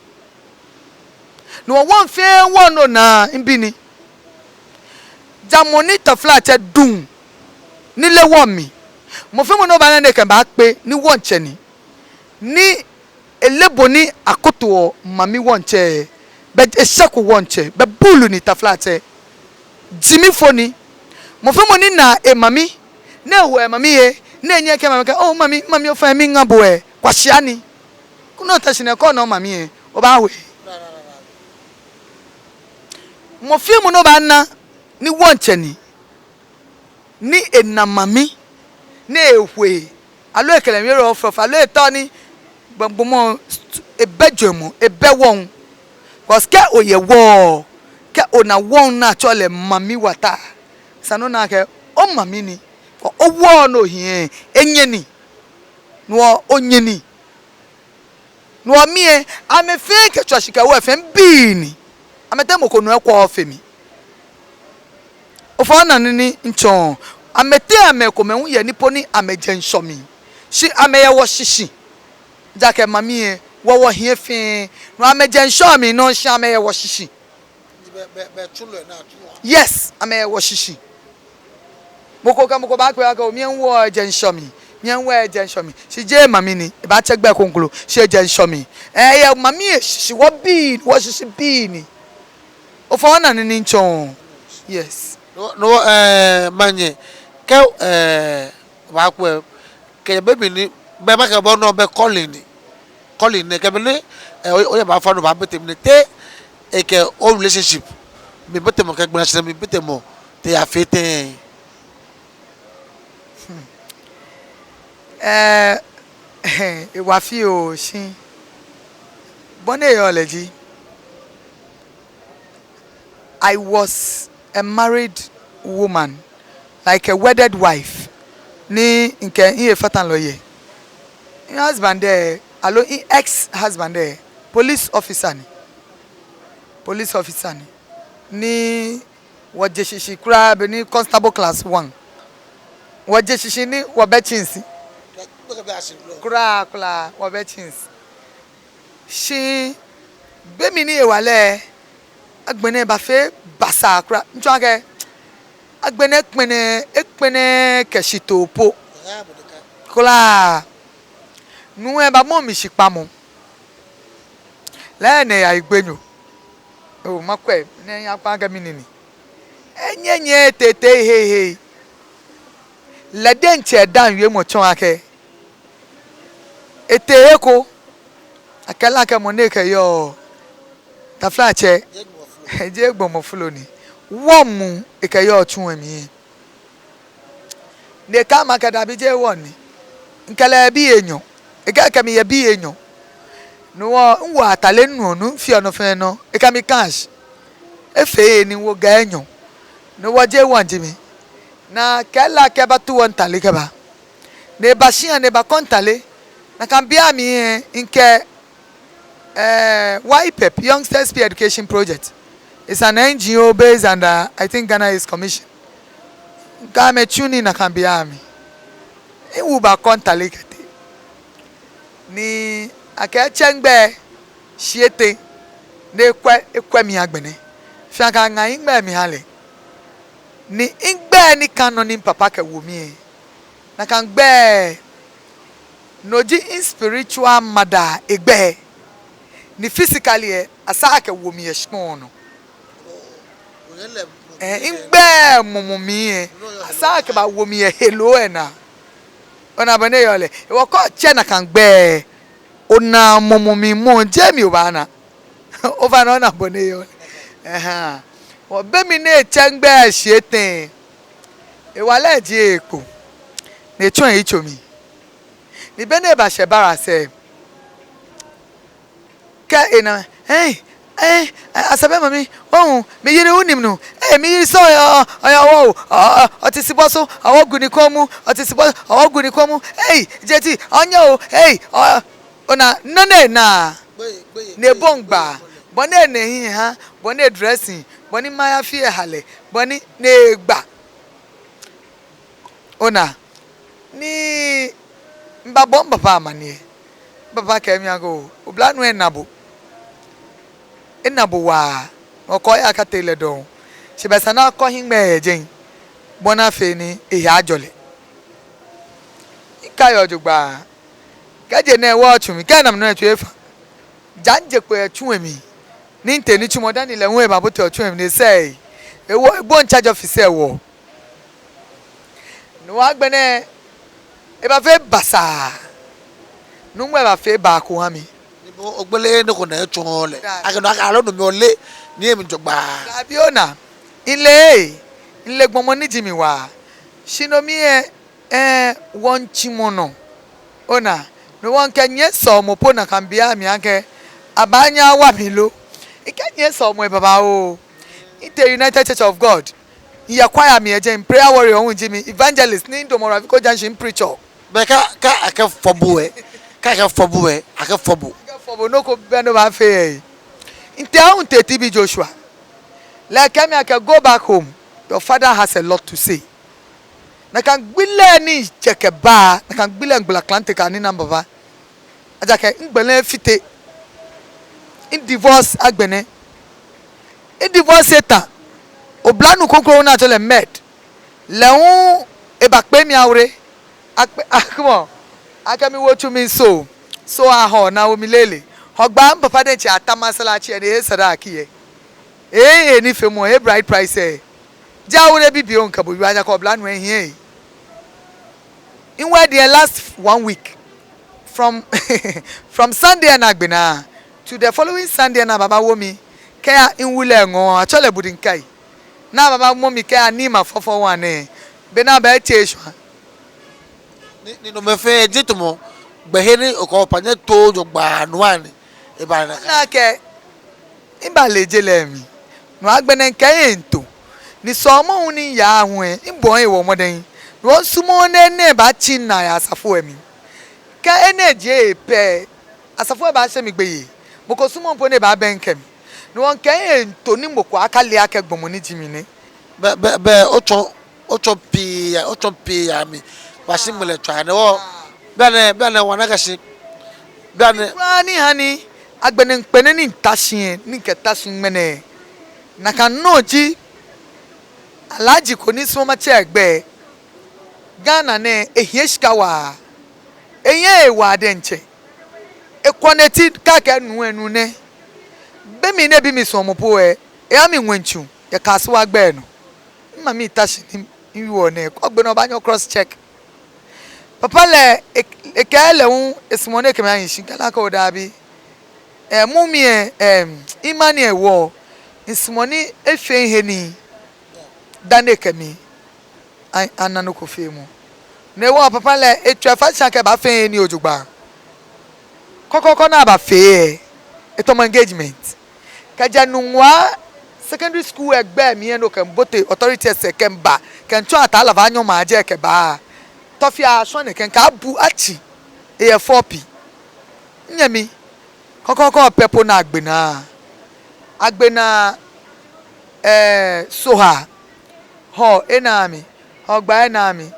Ni wɔ wɔŋ fɛɛ wɔŋ nɔ ni mibi ni. Ja mɔ ni taflatsɛ duŋ ni le wɔŋ mli. Mɔ fɛɛ mɔ ni obaana ni ekɛ mi baakpe ni wɔŋtsɛ ni. Ni ele bɔ ni akotoɔ mami wɔŋtsɛ, bɛ eshɛko wɔŋtsɛ, bɛ buulu ni taflatsɛ. Jimifo ni. Mɔ fɛɛ mɔ ni na emami, ni ewo emami he, ni enyɛ ekɛɛ emami akɛ, "Oh, mami, mami, ofainɛ miiŋa bo lɛ, kwashia ni." Kɛ ona ota shi nɛɛ kɛ ona omami lɛ, obaawie. Mɔ fɛɛ mɔ ni obaana ni wɔŋtsɛ ni, ni ena mami, ni ewie, aloo ekɛ lɛ miiwie lɛ ofrɔfrɔ, aloo etao ni gbɔmɔ ebɛ jwɛŋmɔ, ebɛ wɔŋ. Because kɛ oyɛ wɔ, kɛ ona wɔŋ ni atsɛɔ lɛ mami wata, esa ni ona akɛ omami ni, kɛ owɔ ni ohiɛ, enyɛ ni, no onyɛ ni. No mli lɛ, amɛ fɛɛ kɛtswa shi kɛwo lɛ fɛɛ mibii ni. Amɛteŋ mɔ ko nɔ ekwɛɔ fe mi. Ofainɛ ona nɔ ni mitsɔɔ. Amɛteŋ amɛ komɛi hu yɛ ni po ni amɛjɛ ŋshɔ mli. Shi amɛyɛ wɔ shishi. Ejaakɛ mami lɛ, wɔ wɔhiɛ fɛɛ. No amɛjɛ ŋshɔ mli nɔ shi amɛyɛ wɔ shishi. Yes, amɛyɛ wɔ shishi. Mɔ ko kɛ mɔ ko baakpe akɛ, "Oh, miiŋa wɔ jɛ ŋshɔ mli, miiŋa wɔ jɛ ŋshɔ mli." Shi jeee mami ni, ebaatsɛ gbɛi kroko, shi ejɛ ŋshɔ mli. Eh, eyɛ mami lɛ shishi, wɔbii, wɔshishi bii ni. Ofainɛ ona nɔ ni mitsɔɔ. Yes. No, no, eh, manyɛ. Kɛ, eh, baakpe. Kɛ be mli ni, bɛ makɛɛ bo nɔ bɛ calling ni. Calling ni, kɛ be ni, eh, o, oyɛ bafa no baabote mli ni, te ekɛ o relationship mli botemɔ kɛ gbalashihilɛ mli botemɔ, te eyafee tɛŋŋ? Hmm. Eh, ewa fioo shi. Bɔ ni eyɔɔ lɛ ji, I was a married woman like a wedded wife, ni mikɛ mihe fatalɔ yɛ. Mi husband lɛ, aloo mi ex husband lɛ, police officer ni. Police officer ni. Ni wɔje shishi kwraa be ni constable class one. Wɔje shishi ni wɔbɛ chance. Kwraa, kwraa, wɔbɛ chance. Shi be mli ni ewala lɛ, agbɛnɛ ebafee basaa kwraa. Mitsɔɔ akɛ agbɛnɛ kpɛnɛ, ekpɛnɛ kɛ shitoo po. Kwraa. Nuu lɛ ebamɔ mi shikpamɔ. Lɛ nɛ ya igbenyo. Oo, makwɛ, nɛ yakpa akɛ mɛni ni. Enyɛnyɛ tete hehe. Lɛ diɛŋtsɛ edaaŋ wiemɔ tsɔɔ akɛ etee he ko, akɛɛ lɛ akɛ mɔ ni ekɛyɔɔ, taflatsɛ, jeee gbɔmɔ flo ni. Wɔŋ muu ekɛyɔɔ tsu lɛ mli. Ni ekɛɛ mi akɛ dabi, jeee wɔŋ ni. Mikɛ lɛ yɛ bii enyɔ. Ekɛɛ ekɛ mi yɛ bii enyɔ. No hewɔ miwo atade nɔ, nɔ ni mifeɔ nɔ fɛɛ nɔ, ekɛ mi cash. Efee ni miwo ga enyɔ. No hewɔ jeee wɔŋ ji mi. Ni akɛɛ lɛ akɛ ebatu wɔŋ atade kɛba. Ni eba shia ni ebakɔ atade. Nakai beiaŋ lɛ, mikɛ eh, Y P E P, Youngsters Peer Education Project. It's an N G O based under, I think, Ghana Youth Commission. Mikɛ amɛ tsu nii nakai beiaŋ lɛ. Miwu bakɔ atade kɛtee. Ni akɛɛ etsɛ migbɛi shii etɛ. Ni ekwɛ, ekwɛ mi agbɛnɛ. Fɛɛ akɛ aŋa migbɛi miha lɛ. Ni migbɛi ni kã nɔ ni mipapa kɛwo mi lɛ, nakai gbɛi, no ji mispiritual mother egbɛi. Ni physically lɛ, asaa akɛwo mi yɛ shikpɔŋ nɔ. Eh, migbɛi mumɔ mli lɛ, asaa akɛbawo mi yɛ heloo lɛ naa. Ona bɔ ni eyɔɔ lɛ? Hewɔ kɛ otsɛ nakai gbɛi, ona mumɔ mli mɔ, jeee mi obaana. Obaana, ona bɔ ni eyɔɔ lɛ? Ɛhɛɛ. Hewɔ be mli ni etsɛ migbɛi shii etɛ, ewala lɛ jie ekpo. Ni etsɔ eyitso mli. Ni be ni ebashɛ barracks lɛ, kɛ ena, ei, ei, Asabe mami, ohu, miyiri, onim no. Ei, miyiri sɔŋŋ, ɔyɛ, ɔyɛ, ɔyɛ, ɔ, ɔ, ɔte shibɔ so, ɔwɔ gu ni kɔmu, ɔte shibɔ, ɔwɔ gu ni kɔmu. Ei, jeti, ɔnyɛ o, ei, ɔ, ona, nɔ ni ena. Ni ebɔi mgba, bɔ ni ena ehiɛ ha, bɔ ni edressing, bɔ ni mayafii lɛ ha lɛ, bɔ ni, ni egba. Ona, ni mibabɔ mipapa amaniɛ. Mipapa kɛɛ mi akɛ oo, oblanuu lɛ ena bo. Ena bo waa, okɔ ya kate lɛ dɔŋŋ. Shi bɛ esa ni akɔ hiŋmɛi yɛ jɛi, bɔ ni afee ni ehe ajɔ lɛ. Mikaiɔ jogbaŋŋ. Kɛjɛ nɛɛ wɔtsu mli, kɛ nam nɔ etsu efa. Ja mije kpo yɛ tsu lɛ mli. Ni mitee nitsumɔ dani lɛ hu ebabote tsu lɛ mli ni esɛɛ. Ewo, ebɔi charge office lɛ wɔ. No hewɔ agbɛnɛ, ebafee basaa. Nuumo lɛ bafee baa ko ha mi. Ni bo ogbele nɔ ko ni etsɔɔ lɛ. Daa. Akɛ no akɛ aloo no mli ole, ni emi jogbaŋŋ. Dabi ona, mile, mile gbɔmɔ ni ji mi waa. Shi no mli lɛ, eh, wɔŋtsimɔ nɔ. Ona, no hewɔ mikɛ nyiɛ sɔlemɔ po nakai beiaŋ mli akɛ, abaanyɛ awa mi lo. Mikɛ nyiɛ sɔlemɔ lɛ babaoo. Mitee United Church of God. Miyɛ choir mli yɛ jɛi, prayer warrior hu ji mi, evangelist ni midamɔ Raviko Junction, mipreachɔ. Bɛ kɛ, kɛ akɛfɔ bo lɛ, kɛ akɛfɔ bo lɛ, akɛfɔ bo. Akɛfɔ bo, nɔ ko bɛ ni obaafee lɛ. Mitee hu mitee T B Joshua. Lɛ ekɛɛ mi akɛ, go back home. Your father has a lot to say. Nakai gbi lɛ ni mijɛ kɛba, nakai gbi lɛ migbala klante kɛ nina mibaba. Ejaakɛ migbele fite. Midivorce agbɛnɛ. Midivorce etã. Oblanuu kroko ni atsɛɔ lɛ Med, lɛ hu ebakpe mi awure. Akpe, akɛ mɔ, akɛ miwo tsu mli so. So ahɔ ni awo mi lɛɛlɛŋ. Hɔgbaa mipapa diɛŋtsɛ ata masalaci lɛ ni ehe sadaki lɛ. Ehe nifeemɔ, ehe bride price lɛ. Ja awure bibioo mikɛ bo wieɔ, ejaakɛ oblanuu lɛ ehiɛ. Mi wedding lɛ last one week. From, from Sunday ni agbe naa to the following Sunday ni ababawo mi kɛya miwu lɛ ŋɔɔ, atsɛɔ lɛ Budiŋkai. Ni ababamɔ mi kɛya Nima fɔfɔ wa nɛɛ. Be ni abaatsɛ eshwã. Ni, ni no mɛi fɛɛ ji tamɔ gbɛhe ni okɛ opapa nyɛtoo jogbaŋŋ nɔ ni eba nakai. Nakai, mibale je lɛ mli. No agbɛnɛ mikɛ ehe miito. Ni sɔlemɔ hu ni miyaa hu lɛ, mibɔɔ ehe mɔdɛŋ. Ni wɔsumɔɔɔ ni enɛ baatsi minaa yɛ asafo lɛ mli. Kɛ enɛ jie pɛ, asafo lɛ baashe mi gbeyei. Mɔ ko sumɔɔɔ po ni ebaabɛŋkɛ mi. Ni wɔkɛ ehe miito ni mɔ ko akale akɛ gbɔmɔ ni ji mi nɛ. Bɛ, bɛ, bɛ, otsɔ, otsɔ pii ya, otsɔ pii ya mi. Wɔshi ŋmɛlɛ tswaa nɛ wɔ. Bianɛ, bianɛ wɔna akɛ shi. Bianɛ. Kwraa ni ha ni agbɛnɛ ŋkpɛnɛ ni mita shi lɛ, ni mikɛta shi ŋmɛnɛ. Nakai nɔŋŋ ji Alhaji ko ni misumɔɔɔ matsɛ egbɛi. Ghana nɛɛ, ehiɛ shika waa. Ehiɛ ewa diɛŋtsɛ. Ekwɔ nɛɛ ti kɛ akɛ nuu lɛ nuu nɛ. Be mli ni ebi mi suɔmɔ po lɛ, eha mi ŋwɛi tsu yɛ Kasoa gbɛ nɔ. Mimami ta shi ni miwie nɛɛ, kɛ ogbe nɔ obaanyɛ o cross check. Papa lɛ, e-, ekɛɛ lɛ hu esumɔɔ ni ekɛ mi ahi shi, mikɛɛ lɛ akɛ oo daabi. Ɛɛ, mummy lɛ, ɛɛ, imani lɛ wɔ, misumɔɔ ni efee he nii dani ekɛ mi a-, ana nɔ ko feemɔ. No hewɔ papa lɛ, etswa efai shi akɛ ebaafee he nii jogbaŋŋ. Kɔkɔɔkɔ ni abafee lɛ, etamɔ engagement. Kɛjɛ Nungua Secondary School lɛ gbɛ mli lɛ ni okɛ mibote authorities lɛ kɛ miba, kɛ mitsɔ Ataa Lava nyɔŋma jɛ kɛba. Tɔfi ashɔ nɛkɛ, mikɛ abu atsi, eyɛ fɔpi. Minyɛmi, kɔkɔɔkɔ pɛ po ni agbe naa. Agbe naa, ɛɛ, Sohaa. Hɔɔ ena mi, Hɔgbaa ena mi,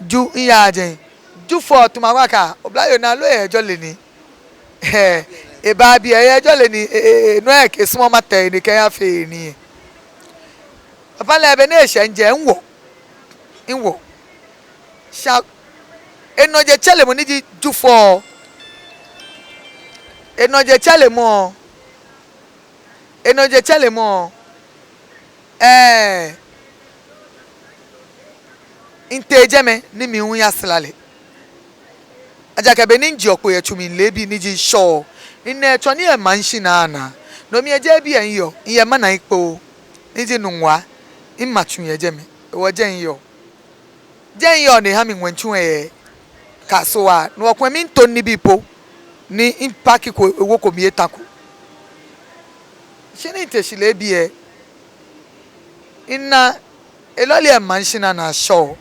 Ju miyaje. Jufɔ Tumawa ka, oblayoo naa loo eyɛ jɔlɛ ni. Ɛɛ, eba biɛ eyɛ jɔlɛ ni, e, e, e, no lɛ ekɛ esumɔɔ matee ni ekɛya fee nii. Papa lɛ be ni eshɛ mijɛ, miwo, miwo. Sha, enɔ jetsɛremɔ ni ji Jufɔ. Enɔ jetsɛremɔ. Enɔ jetsɛremɔ. Ɛɛ. Mitee jɛmɛ ni mi hu miyasra lɛ. Ejaakɛ be ni mijeɔ kpo yɛ tsu mli leebi ni ji Shɔ, mina etsɔ nii yɛ maŋ shi naa naa. No mli lɛ jeee biɛ miyɔɔ, miyɛ maŋ nɛɛ kpo, ni ji Nungua, mima tsu yɛ jɛmɛ, hewɔ jɛi miyɔɔ. Jɛi miyɔɔ ni eha mi ŋwɛi tsu yɛ Kasoa, ni wɔkɛ mi miito nibii po, ni mi park ko, ewo ko mli eta ko. Shi ni mite shi leebi lɛ, mina elɔle lɛ maŋ shi naa naa Shɔ.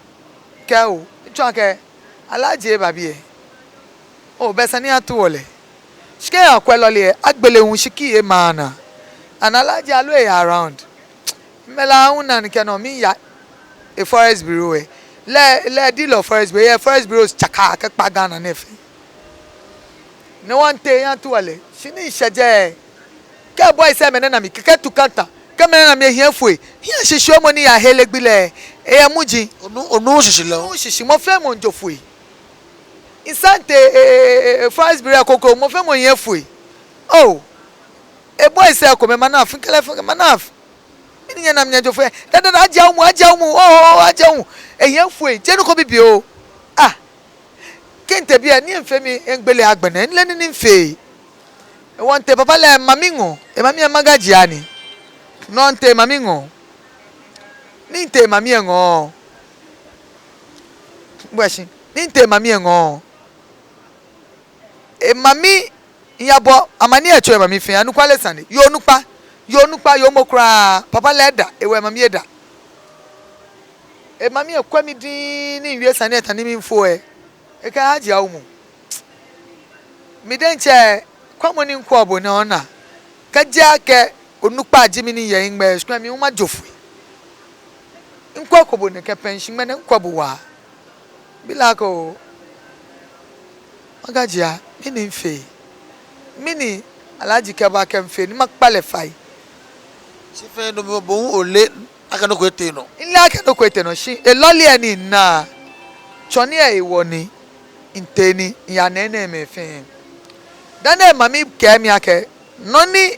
Kɛ oo, mitsɔɔ akɛ Alhaji eba biɛ. Oo, belɛ esa ni atu wɔ lɛ. Shi kɛ akwɛ lɔle lɛ, agbele hu shi key ema naa. Ani Alhaji aloo eyɛ around. Mɛla hu nani kɛ nɔ miya. E Forest Bureau lɛ. Lɛ, lɛ dealer Forest Bureau, eyɛ Forest Bureau tsaka kɛkpa Ghana nɛɛ fɛɛ. No hewɔ mitee miyatu wɔ lɛ. Shi ni mishɛ jɛi. Kɛ boys lɛ amɛna mi, kɛkɛ tu counter. Kɛ amɛna mi, ehiɛ foi. Hiɛ shishiumɔ ni yahere gbi lɛ, eyɛ muji. Onu, onu shishi lɛ. Onu shishi, mɔ fɛɛ mɔ miijo foi. Misate, e, e, e, e, Forest Bureau koko, mɔ fɛɛ mɔ hiɛ foi. Oo. E boys lɛ komɛi, manaf, kɛlɛ fun, manaf. Mɛni nyɛna mi nyɛjo foi? Dada, dada, Aji Awumu, Aji Awumu, oo, oo, Aji Awumu. Ehiɛ foi, jeee nɔ ko bibioo. Ah. Kɛ mitee biɛ, nii lɛ miifee mi egbele agbɛnɛ, mileee nii ni miifee. Hewɔ mitee papa lɛ emami ŋɔɔ, emami lɛ Magaji ni. No mitee emami ŋɔɔ. Ni mitee emami lɛ ŋɔɔ. Bɔshi, ni mitee emami lɛ ŋɔɔ. Emami, miyabɔ amaniɛ atsɔɔ emami fɛɛ, anɔkwale sane, yoo onukpa, yoo onukpa, yoo mɔ kwraa, papa lɛ eda, hewɔ emami eda. Emami lɛ kwɛ mi diŋŋ ni miwie sane lɛ tamɔ ni miifo lɛ. Ekɛɛ Aji Awumu. Mi diɛŋtsɛ, kwɛmɔ ni mikwɛɔ bo nɛɛ ona. Kɛji akɛ onukpa ji mi ni miyɛ migbɛ, shi kwɛ mi hu majo foi. Mikwɛko bo nɛkɛ pɛŋ shi ŋmɛnɛ mikwɛ bo waa. Mibi lɛ akɛ oo, Magaji, mɛni miifee? Mɛni Alhaji kɛɛ bo akɛ mifee ni makpa lɛ fai? Shi fɛɛ no mli bo hu ole akɛ nɔ ko etee nɔ. Mile akɛ nɔ ko etee nɔ, shi elɔle lɛ ni mina, tsɔne lɛ hewɔ ni mitee ni miyana enɛɛmɛi fɛɛ. Dani emami kɛɛ mi akɛ nɔ ni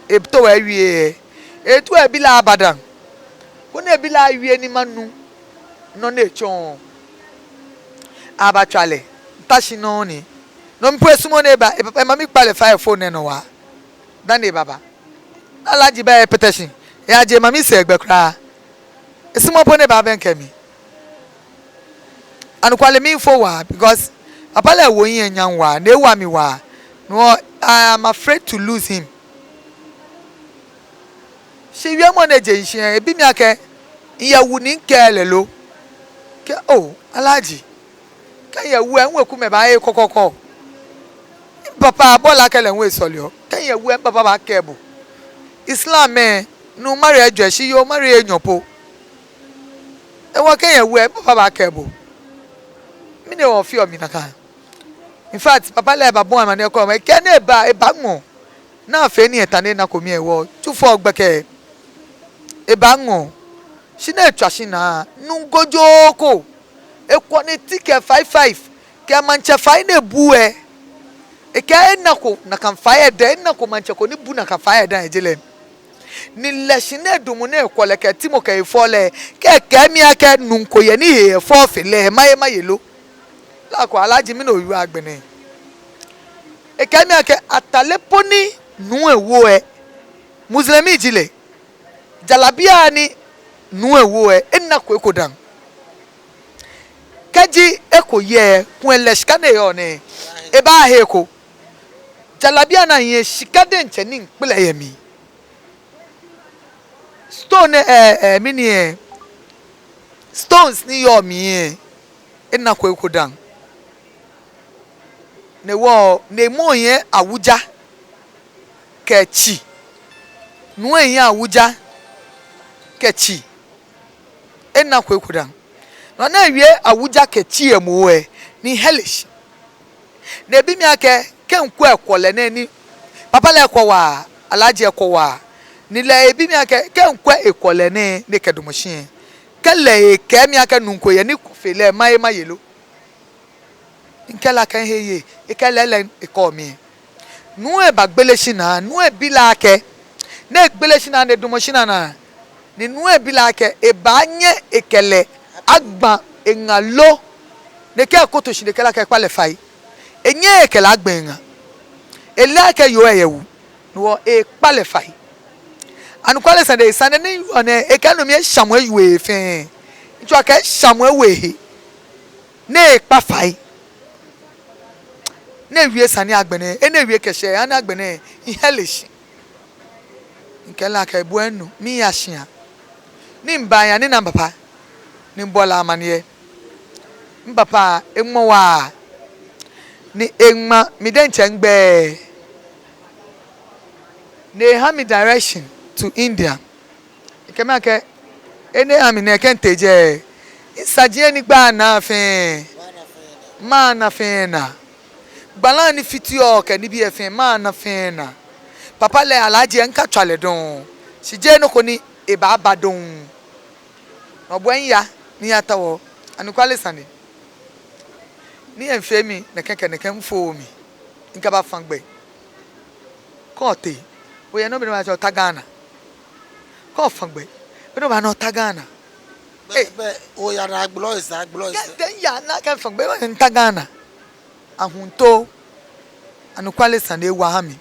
etaoɔ ewie lɛ, etaoɔ ebi lɛ aba dã, koni ebi lɛ awie ni manu nɔ ni etsɔɔ. Abatswa lɛ, mita shi nɔŋŋ ni. No mli po esumɔɔɔ ni eba, epapa, emami kpa lɛ fai yɛ phone lɛ nɔ waa. Dani ebaba, Alhaji ba ekpɛtɛ shi, eyaje emami sɛɛ gbɛ kwraa. Esumɔɔɔ po ni ebaabɛŋkɛ mi. Anɔkwale miifo waa, because papa lɛ wo mihiɛ nyam waa, ni ewa mi waa. No, I am afraid to lose him. Shi wiemɔ ni je shishi lɛ, ebi mi akɛ, Miyɛ wu ni mikɛɛ lɛ lo? Kɛ, oo, Alhaji, kɛ miyɛ wu lɛ, miwekumɛi baaye kɔkɔɔkɔ. Mipapa, bɔ ni akɛ lɛ hu esɔleɔ. Kɛ miyɛ wu lɛ, mipapa baakɛɛ bo. Islam lɛ, nuu marry ejwɛ, shi yoo marry enyɔ po. Hewɔ kɛ miyɛ wu lɛ, mipapa baakɛɛ bo. Mɛni hewɔ ofeɔ mi nakai? In fact, papa lɛ ebabɔ amaniɛ kɔ, ekɛɛ ni eba, ebaŋɔ. Ni afee ni eta ni enako mi hewɔ, Jufɔ gbɛkɛ, ebaŋɔ. Shi ni etswa shinaa, nuu gojoo ko, ekwɔ ni eti kɛ five five, kɛ maŋtsɛ fai ni ebu lɛ. Ekɛɛ enako nakai fai lɛ dɛŋ, enako maŋtsɛ ko ni bu nakai fai lɛ dɛŋ yɛ je lɛ. Ni lɛ shi ni edamɔ ni ekwɔ lɛ kɛ etamɔ kɛ efɔ lɛ, kɛ ekɛɛ mi akɛ nuu ko yɛ ni he efɔ fe lɛ, maye maye lo? Lako Alhaji, mɛni owieɔ agbɛnɛ? Ekɛɛ mi akɛ atale po ni nuu lɛ woɔ lɛ, Muslimi ji lɛ. Jalabia ni nuu lɛ woɔ lɛ, enako eko dã. Kɛji eko yɛ, kulɛ shika ni eyɔɔ nɛɛ, ebaahe eko. Jalabia ni ahiɛ, shika diɛŋtsɛ ni mikpɛlɛ yɛ mli. Stone, eh, eh, mɛni, eh, stones ni yɔɔ mli lɛ, enako eko dã. No hewɔ, ni mɔ lɛ hiɛ awuja kɛ tsi. Nuu lɛ hiɛ awuja kɛ tsi. Enako eko dã. Nɔ ni ewie awuja kɛ tsi lɛ moŋ lɛ, ni mihɛle shi. Ni ebi mi akɛ, kɛ mikwɛ ekwɔlɛ nɛɛ ni, papa lɛ ekwɔ waa, Alhaji ekwɔ waa. Ni lɛ ebi mi akɛ, kɛ mikwɛ ekwɔlɛ nɛɛ ni ekɛdamɔ shi lɛ, kɛ lɛ ekɛɛ mi akɛ nuu ko yɛ ni ekwɔ fe lɛ, maye maye lo? Mikɛɛ lɛ akɛ mihe eye, ekɛɛ lɛɛlɛŋ ekɔɔ mi. Nuu lɛ bagbele shinaa, nuu lɛ bi lɛ akɛ, ni egbele shinaa ni edamɔ shinaa naa, ni nuu lɛ bi lɛ akɛ ebaanyɛ ekɛ lɛ agba eŋa lo? Ni ekɛɛ ekoto shi, ni ekɛɛ lɛ akɛ ekpa lɛ fai. Enyɛɛɛ ekɛ lɛ agba eŋa. Ele akɛ yoo lɛ yɛ wu, no hewɔ ekpa lɛ fai. Anɔkwale sane, sane ni yɔɔ nɛɛ, ekɛɛ no mli eshamɔ ewie fɛɛ. Ŋtsɔɔ akɛ eshamɔ ewie he. Ni ekpa fai. Ni ewie sane agbɛnɛ, eni ewie kɛshɛ, ani agbɛnɛ, mihɛle shi. Mikɛɛ lɛ akɛ ebua enu, miiya shia. Ni miba miya ni mina mipapa, ni mibɔ lɛ amaniɛ. Mipapa eŋmɔ waa, ni eŋma mi diɛŋtsɛ migbɛi, ni eha mi direction to India. Ekɛɛ mi akɛ, eni eha mi nɛɛ kɛ mitee jɛi, misaji ni gbaa naa fɛɛ, mana fɛɛ naa. Gbala ni fiteɔ kɛ nibii fɛɛ, mana fɛɛ naa. Papa lɛ Alhaji, mikatswa lɛ dɔŋŋ. Shi jeee nɔ ko ni ebaaba dɔŋŋ. No hewɔ miya, ni miyatao. Anɔkwale sane. Ni efee mi nɛkɛ kɛ nɛkɛ, mifooo mli. Mikɛba Faŋ gbɛ. Kɛ otee, oyɛ nɔ, be ni obatsɛ ota Ghana. Kɛ ofa gbɛ, be ni obaana ota Ghana. Bɛ, bɛ, oya ni agblɔ esa, agblɔ esa. Kɛ otee, miya ni akɛ mifa gbɛ, mita Ghana. Ahuntoo. Anɔkwale sane ewa ha mi.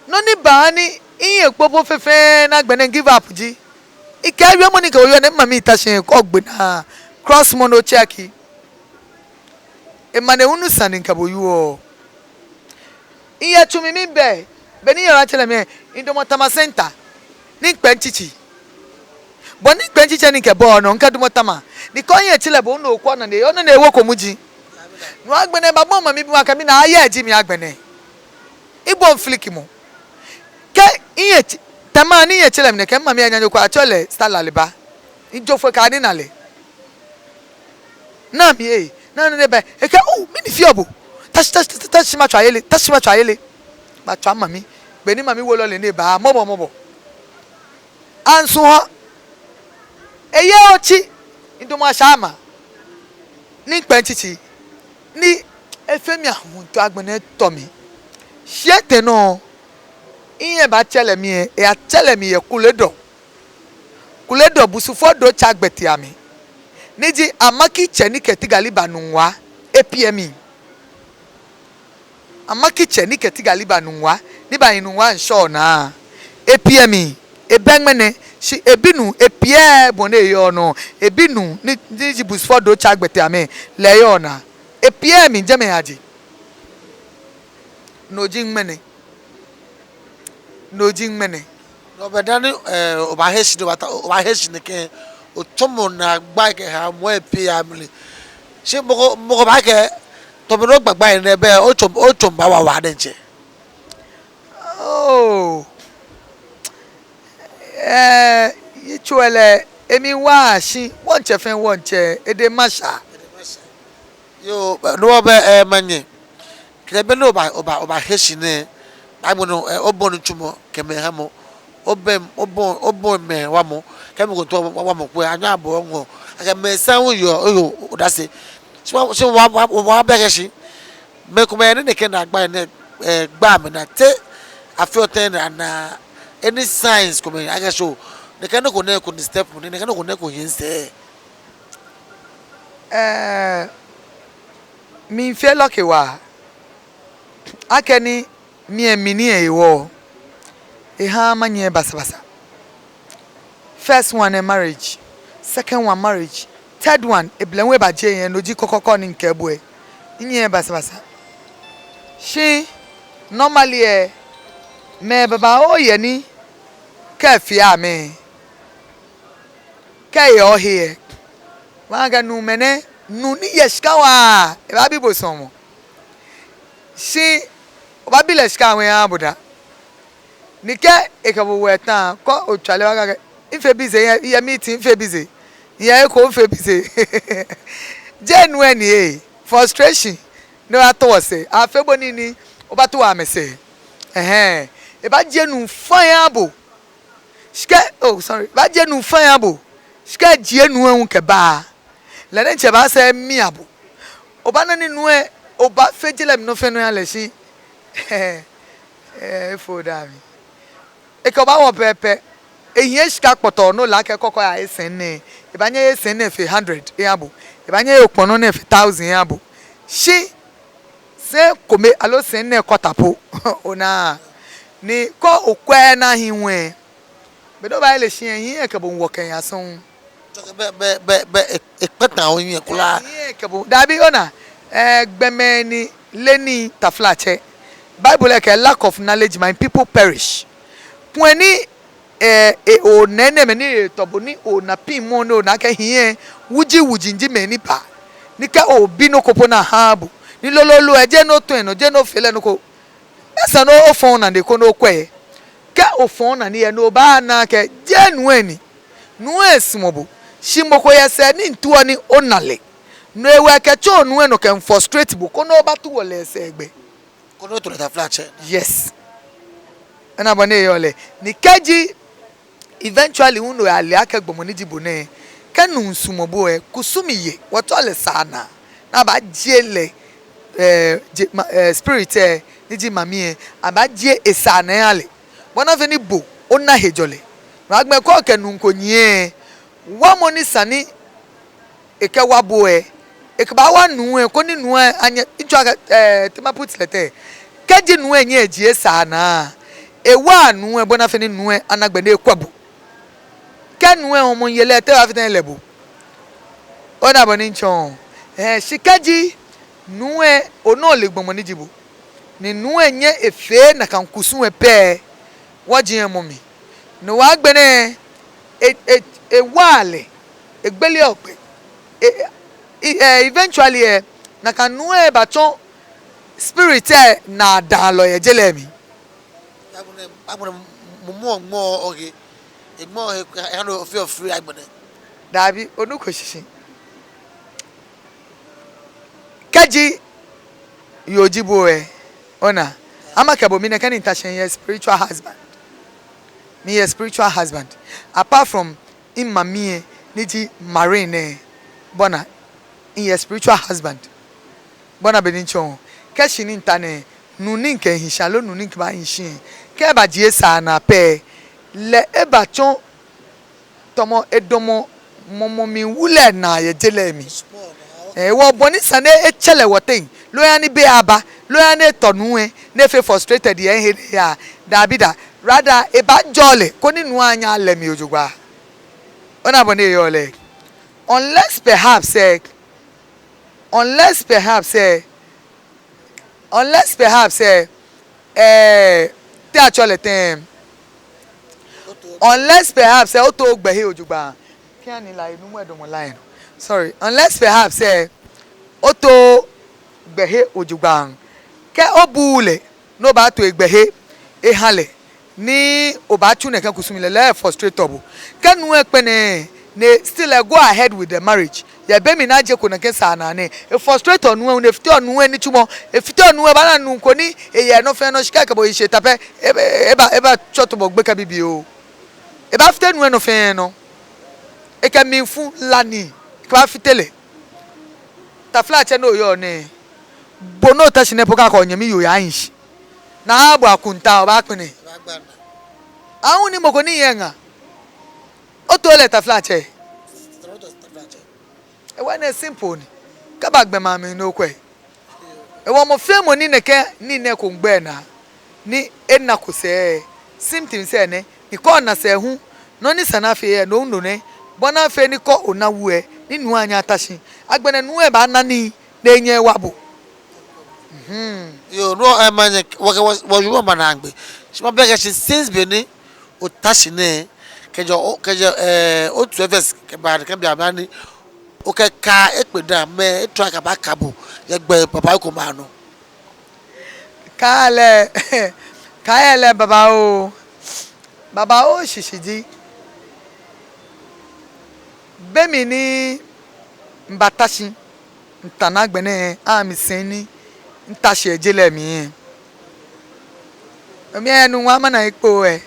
Nɔ ni ba ni miye kpokpo fɛfɛɛ ni agbɛnɛ mi give up ji, mikɛɛ wiemɔ ni mikɛ bo wieɔ nɛɛ, mimami ta shi, kɛ ogbe naa, cross mɔ ni ocheck. Amanehulu sane ni mikɛ bo wieɔ. Miyɛ tsu mli mibɛ, be ni miyatsɛ lɛ mli lɛ, midamɔ Tema Center, ni mikpɛ mitsitsi. Bɔ ni mikpɛ mitsitsi ni mikɛbɔ nɔ, mikɛdamɔ Tema. Ni kɛ miyatsɛ lɛ bo nɔ ko nane, ona ni ewo ko muji. No agbɛnɛ mibabɔ mimami bi, makɛɛ mi naa yɛ ji mi agbɛnɛ. Mibɔ miflikimɔ. Kɛ miyatsɛ, Tema ni miyatsɛ lɛ mli nɛkɛ, mimami anya nyo ko atsɛɔ lɛ Sister Laliba. Mijo foi kɛ ni mina lɛ. Naa mi ee, naa nɔ ni eba. Ekɛɛ, oo, mɛni feɔ bo? Ta shi, ta shi, ta shi, ta shi matswa ayele, ta shi matswa ayele. Matswa mimami. Be ni mimami wo lɔle ni eba, mɔbɔ, mɔbɔ. Ansu hɔ. Eye otsi. Midamɔ Ashaiman. Ni mikpɛ mitsitsi. Ni efee mi ahuntoo, agbɛnɛ etɔ mi. Shi etɛ nɔ, miyabatsɛ lɛ mli lɛ, eyatsɛ lɛ mi yɛ Kuledɔɔ. Kuledɔɔ, Busufɔo Dotsa gbɛtii amli. Ni ji Amaki tsɛ ni kɛ Tiga Liba nu waa, epiɛ mli. Amaki tsɛ ni kɛ Tiga Liba nu waa, ni bahi nu waa ŋshɔ naa. Epiɛ mli, ebɛ ŋmɛnɛ, shi ebinuu, epiɛ bɔ ni eyɔɔ nɔ, ebinuu, ni, ni ji Busufɔo Dotsa gbɛtii amli, lɛ eyɔɔ naa. Epiɛ mli jɛmɛ eyaje. No ji ŋmɛnɛ. No ji ŋmɛnɛ. No be dani, eh, obaahe shi, obata, obaahe shi nɛkɛ, Otsɔmɔ naagbai kɛha mɔ fɛɛ mɔ yɛ mli. Shi mɔ ko, mɔ ko baakɛɛ, tamɔ nɔ gbagba nɛɛ bɛ, otsɔm, otsɔm baawa waa diɛŋtsɛ. Oh. Eh, yitso lɛ, emli wa shi, wɔŋtsɛ fɛɛ wɔŋtsɛ, edɛŋ ma sha. Yoo, no bɛ, eh, manyɛ. Kɛlɛ be ni oba, oba, obahe shi nɛɛ, baagbo nɔ, eh, obɔ nitsumɔ kɛ mɛi hamɔ, obɔ, obɔ, obɔ mɛi wamɔ, kɛ mɔ ko tao wa, wamɔ kwɛ, anyɛ abɔ ŋɔɔ, akɛ mɛi sane hu yɔɔ, oyɔɔ odase. Shi wa, shi wa, wa, wa, wa bɛ kɛ shi. Mɛi komɛi ni nɛkɛ naagbai nɛɛ, eh, gbaa amɛnaa tɛ, afeɔ tɛŋŋ ni ana, any signs komɛi, akɛ shi oo, nɛkɛ nɔ ko nɛɛ ko ni step mɔ ni, nɛkɛ nɔ ko nɛɛ ko hiɛ sɛɛ. Eh, miifee lucky waa. Akɛni mi lɛ mi nii lɛ hewɔ, ehaaa manyiɛ basabasa. First one lɛ marriage, second one marriage, third one, eblɛ hu ebaje yɛ, no ji kɔkɔɔkɔ ni mikɛɛ bo lɛ, minyiɛ basabasa. Shi normally lɛ, mɛi babaoo yɛ ni kɛ efee amɛ, kɛ eyɔɔ he lɛ, wɔkɛɛ nuu mɛnɛ, nuu ni yɛ shika waa, ebaabi bo suɔmɔ. Shi obaabi lɛ shika hu ehaaa bo da. Ni kɛ ekɛ bo wo etã, kɛ otswa lɛ, wɔkɛɛ akɛ, mifee busy, miyɛ, miyɛ meeting, mifee busy. Miyɛ eko, mifee busy. Jeee nuu lɛ ni ee, frustration. Ni obato wɔsɛɛ, afee bo nii ni obato amɛsɛɛ. Ɛhɛɛ. Ebaajie nuu fɛɛ eha bo. Shi kɛ, oh, sorry. Ebaajie nuu fɛɛ eha bo. Shi kɛ ejie nuu lɛ hu kɛba, lɛ diɛŋtsɛ ebaasɛɛ emia bo. Obaana ni nuu lɛ, obaafee je lɛ mli nɔ fɛɛ nɔ eha lɛ shi, eh, efo da mi. Ekɛ bo awo pɛpɛɛpɛ. Ehiɛ shika kpɔtɔɔ ni ole akɛ kɔkɔ ya esɛŋ nɛɛ. Ebaanyɛ esɛŋ nɛɛ fe hundred eha bo. Ebaanyɛ okpɔlɔ nɛɛ fe thousand eha bo. Shi sɛŋ kome aloo sɛŋ nɛɛ kɔta po, onaa. Ni kɛ okwɛ naa hiɛ hu lɛ, be ni obaaye lɛ shi lɛ, hiɛ lɛ kɛ bo miiwo kɛya sɔŋŋ. Bɛ, bɛ, bɛ, bɛ, e-, ekpata ohiɛ kwraa. Hiɛ lɛ kɛ bo. Dabi, onaa, eh, gbɔmɛi ni leee nii taflatsɛ. Bible lɛ kɛɛ, lack of knowledge, my people perish. Kwɛ ni, eh, eh, onaa enɛɛmɛi ni etɔ bo ni onaa piŋmɔ ni onaa akɛ hiɛ lɛ, wuji wuji ji mɛi ni baa. Ni kɛ obi nɔ ko po ni ahaaa bo. Ni lolo lɛ, jeee ni otɔ enɔ, jeee ni ofee lɛ nɔ ko. Esa ni ofɔ onane koni okwɛ. Kɛ ofɔ onane lɛ, no obaana akɛ jeee nuu lɛ ni. Nuu lɛ sumɔɔ bo. Shi mɔ ko yɛ sɛɛ ni miitao ni ona lɛ. No hewɔ ekɛtsɔ nuu lɛ nɔ kɛ frustrate bo, koni obatuɔ lɛ sɛɛ gbɛ. Koni oto lɛ taflatsɛ. Yes. Ona bɔ ni eyɔɔ lɛ. Ni kɛji eventually hu no oyale akɛ gbɔmɔ ni ji bo nɛɛ, kɛ nuu sumɔɔ bo lɛ, kusum yɛ, wɔtsɛɔ lɛ saanaa. Ni abaajie lɛ, eh, je-, ma-, eh, spirit lɛ, ni ji mami lɛ, abaajie esaanaa eha lɛ. Bɔ ni afee ni bo ona hejɔlɛ. No agbɛnɛ kɛ okɛ nuu ko nyiɛ, wamɔ ni sa ni ekɛwa bo lɛ, ekɛbaawa nuu lɛ, koni nuu lɛ anyɛ, mitsɔɔ akɛ, eh, te maput lɛ tɛŋŋ. Kɛji nuu lɛ nyɛɛɛ ejie saanaa, ewaa nuu lɛ bɔ ni afee ni nuu lɛ ana gbɛ ni ekwɛ bo. Kɛ nuu lɛ hɔmɔ miiye lɛ, te ebaafee tɛŋŋ ele bo? Ona bɔ ni mitsɔɔ? Eh, shi kɛji nuu lɛ, ona ole gbɔmɔ ni ji bo. Ni nuu lɛ nyɛ efee nakai kusum lɛ pɛ, wɔji lɛ mɔ mi. No hewɔ agbɛnɛ, e, e, ewaa lɛ, egbeleɔ gbɛ. E, e, e, eventually lɛ, nakai nuu lɛ baatsɔ spirit lɛ naadaŋlɔ yɛ je lɛ mli. Agbɛnɛ, agbɛnɛ mumɔ ŋmɔɔ ohe, eŋmɔɔ ohe, eha ni ofeɔ free agbɛnɛ. Dabi, onuko shishi. Kɛji yoo ji bo lɛ, ona, ama kɛ bo mi nɛɛ kɛ ni mita shi lɛ, miyɛ spiritual husband. Miyɛ spiritual husband. Apart from mimami lɛ, ni ji Marine lɛ, bɔ ni, miyɛ spiritual husband. Bɔ ni beni mitsɔɔ. Kɛ shi ni mita nɛɛ, nuu ni mikɛhi shi aloo nuu ni mikɛbaahi shi lɛ, kɛ ebajie saanaa pɛ, lɛ ebaatsɔ tamɔ edamɔ mumɔ mli wu lɛ naa yɛ je lɛ mli. Eh, hewɔ bɔ ni sa ni etsɛ lɛ wɔteŋ, loo eha ni bei aba, loo eha ni etɔ nuu lɛ, ni efee frustrated yɛ ehe lɛ, dabida. Rather, ebaajɔɔ lɛ, koni nuu lɛ anyɛ ale mli jogbaŋŋ. Ona bɔ ni eyɔɔ lɛ. Unless perhaps, eh, unless perhaps, eh, unless perhaps, eh, eh, te atsɛɔ lɛ tɛŋŋ. Unless perhaps, eh, oto ogbɛhe jogbaŋŋ. Ni la enu mɔ edɔmɔ la enu. Sorry, unless perhaps eh, oto gbɛhe ojogbaŋŋ. Kɛ obu lɛ, ni obaato egbɛhe eha lɛ, ni obaatsu nɛkɛ kusum lɛ, lɛ efrustrate bo. Kɛ nuu lɛ kpɛlɛɛɛ, ni still e go ahead with the marriage. Yɛ be mli ni ajeko nɛkɛ saa naa nɛɛ, efrustrate nuu lɛ, ni efite nuu lɛ nitsumɔ, efite nuu lɛ, obaana nuu ko ni eyɛ nɔ fɛɛ nɔ, shika kɛ bo eshɛ ta pɛ, eba, eba, ebatsɔto bo gbekɛ bibioo. Ebaafite nuu lɛ nɔ fɛɛ nɔ. Ekɛ mlifu la nii, ekɛbaafite lɛ. Taflatsɛ, no oyɔɔ nɛɛ. Bo ni ota shi nɛɛ po, kɛ onyɛmi yoo yahi shi, ni abu akɔntaa, obaakpɛlɛ. Ahu ni mɔ ko ni yɛ ŋa. Oto lɛ, taflatsɛ. Ehewɔ enɛ simple ni. Kɛba gbɔmɛi amli, no okwɛ. Ehewɔ mɔ fɛɛ mɔ ni nɛkɛ nii nɛɛ ko miigba enaa, ni enako sɛɛ, symptoms lɛ nɛ, ni kɛ ona sɛɛ hu, nɔ ni sa ni afee lɛ, no hu no nɛ, bɔ ni afee ni kɛ ona wu lɛ, ni nuu lɛ anyɛ ata shi. Agbɛnɛ nuu lɛ baana nii, ni enyɛ ewa bo. Mhm. Yoo, no, eh, manyɛ, wɔkɛ, wɔ, wɔyɔɔ mɔ naagbee. Shi mabɛ akɛ shi since be ni ota shi nɛɛ, kɛjɛ o, kɛjɛ, eh, o twelve years kɛba, kɛba bianɛ, okɛ kaa ekpe dã, mɛi etɔ akɛ abaka bo yɛ gbɛ babaoo komɛi anɔ? Kaa lɛ, kaa lɛ babaoo, babaoo shishi ji, be mli ni mibata shi, mita nɔ agbɛnɛ, amɛsɛɛ ni mita shi yɛ je lɛ mli lɛ, miyɛ Nuŋua Mana ekpo lɛ.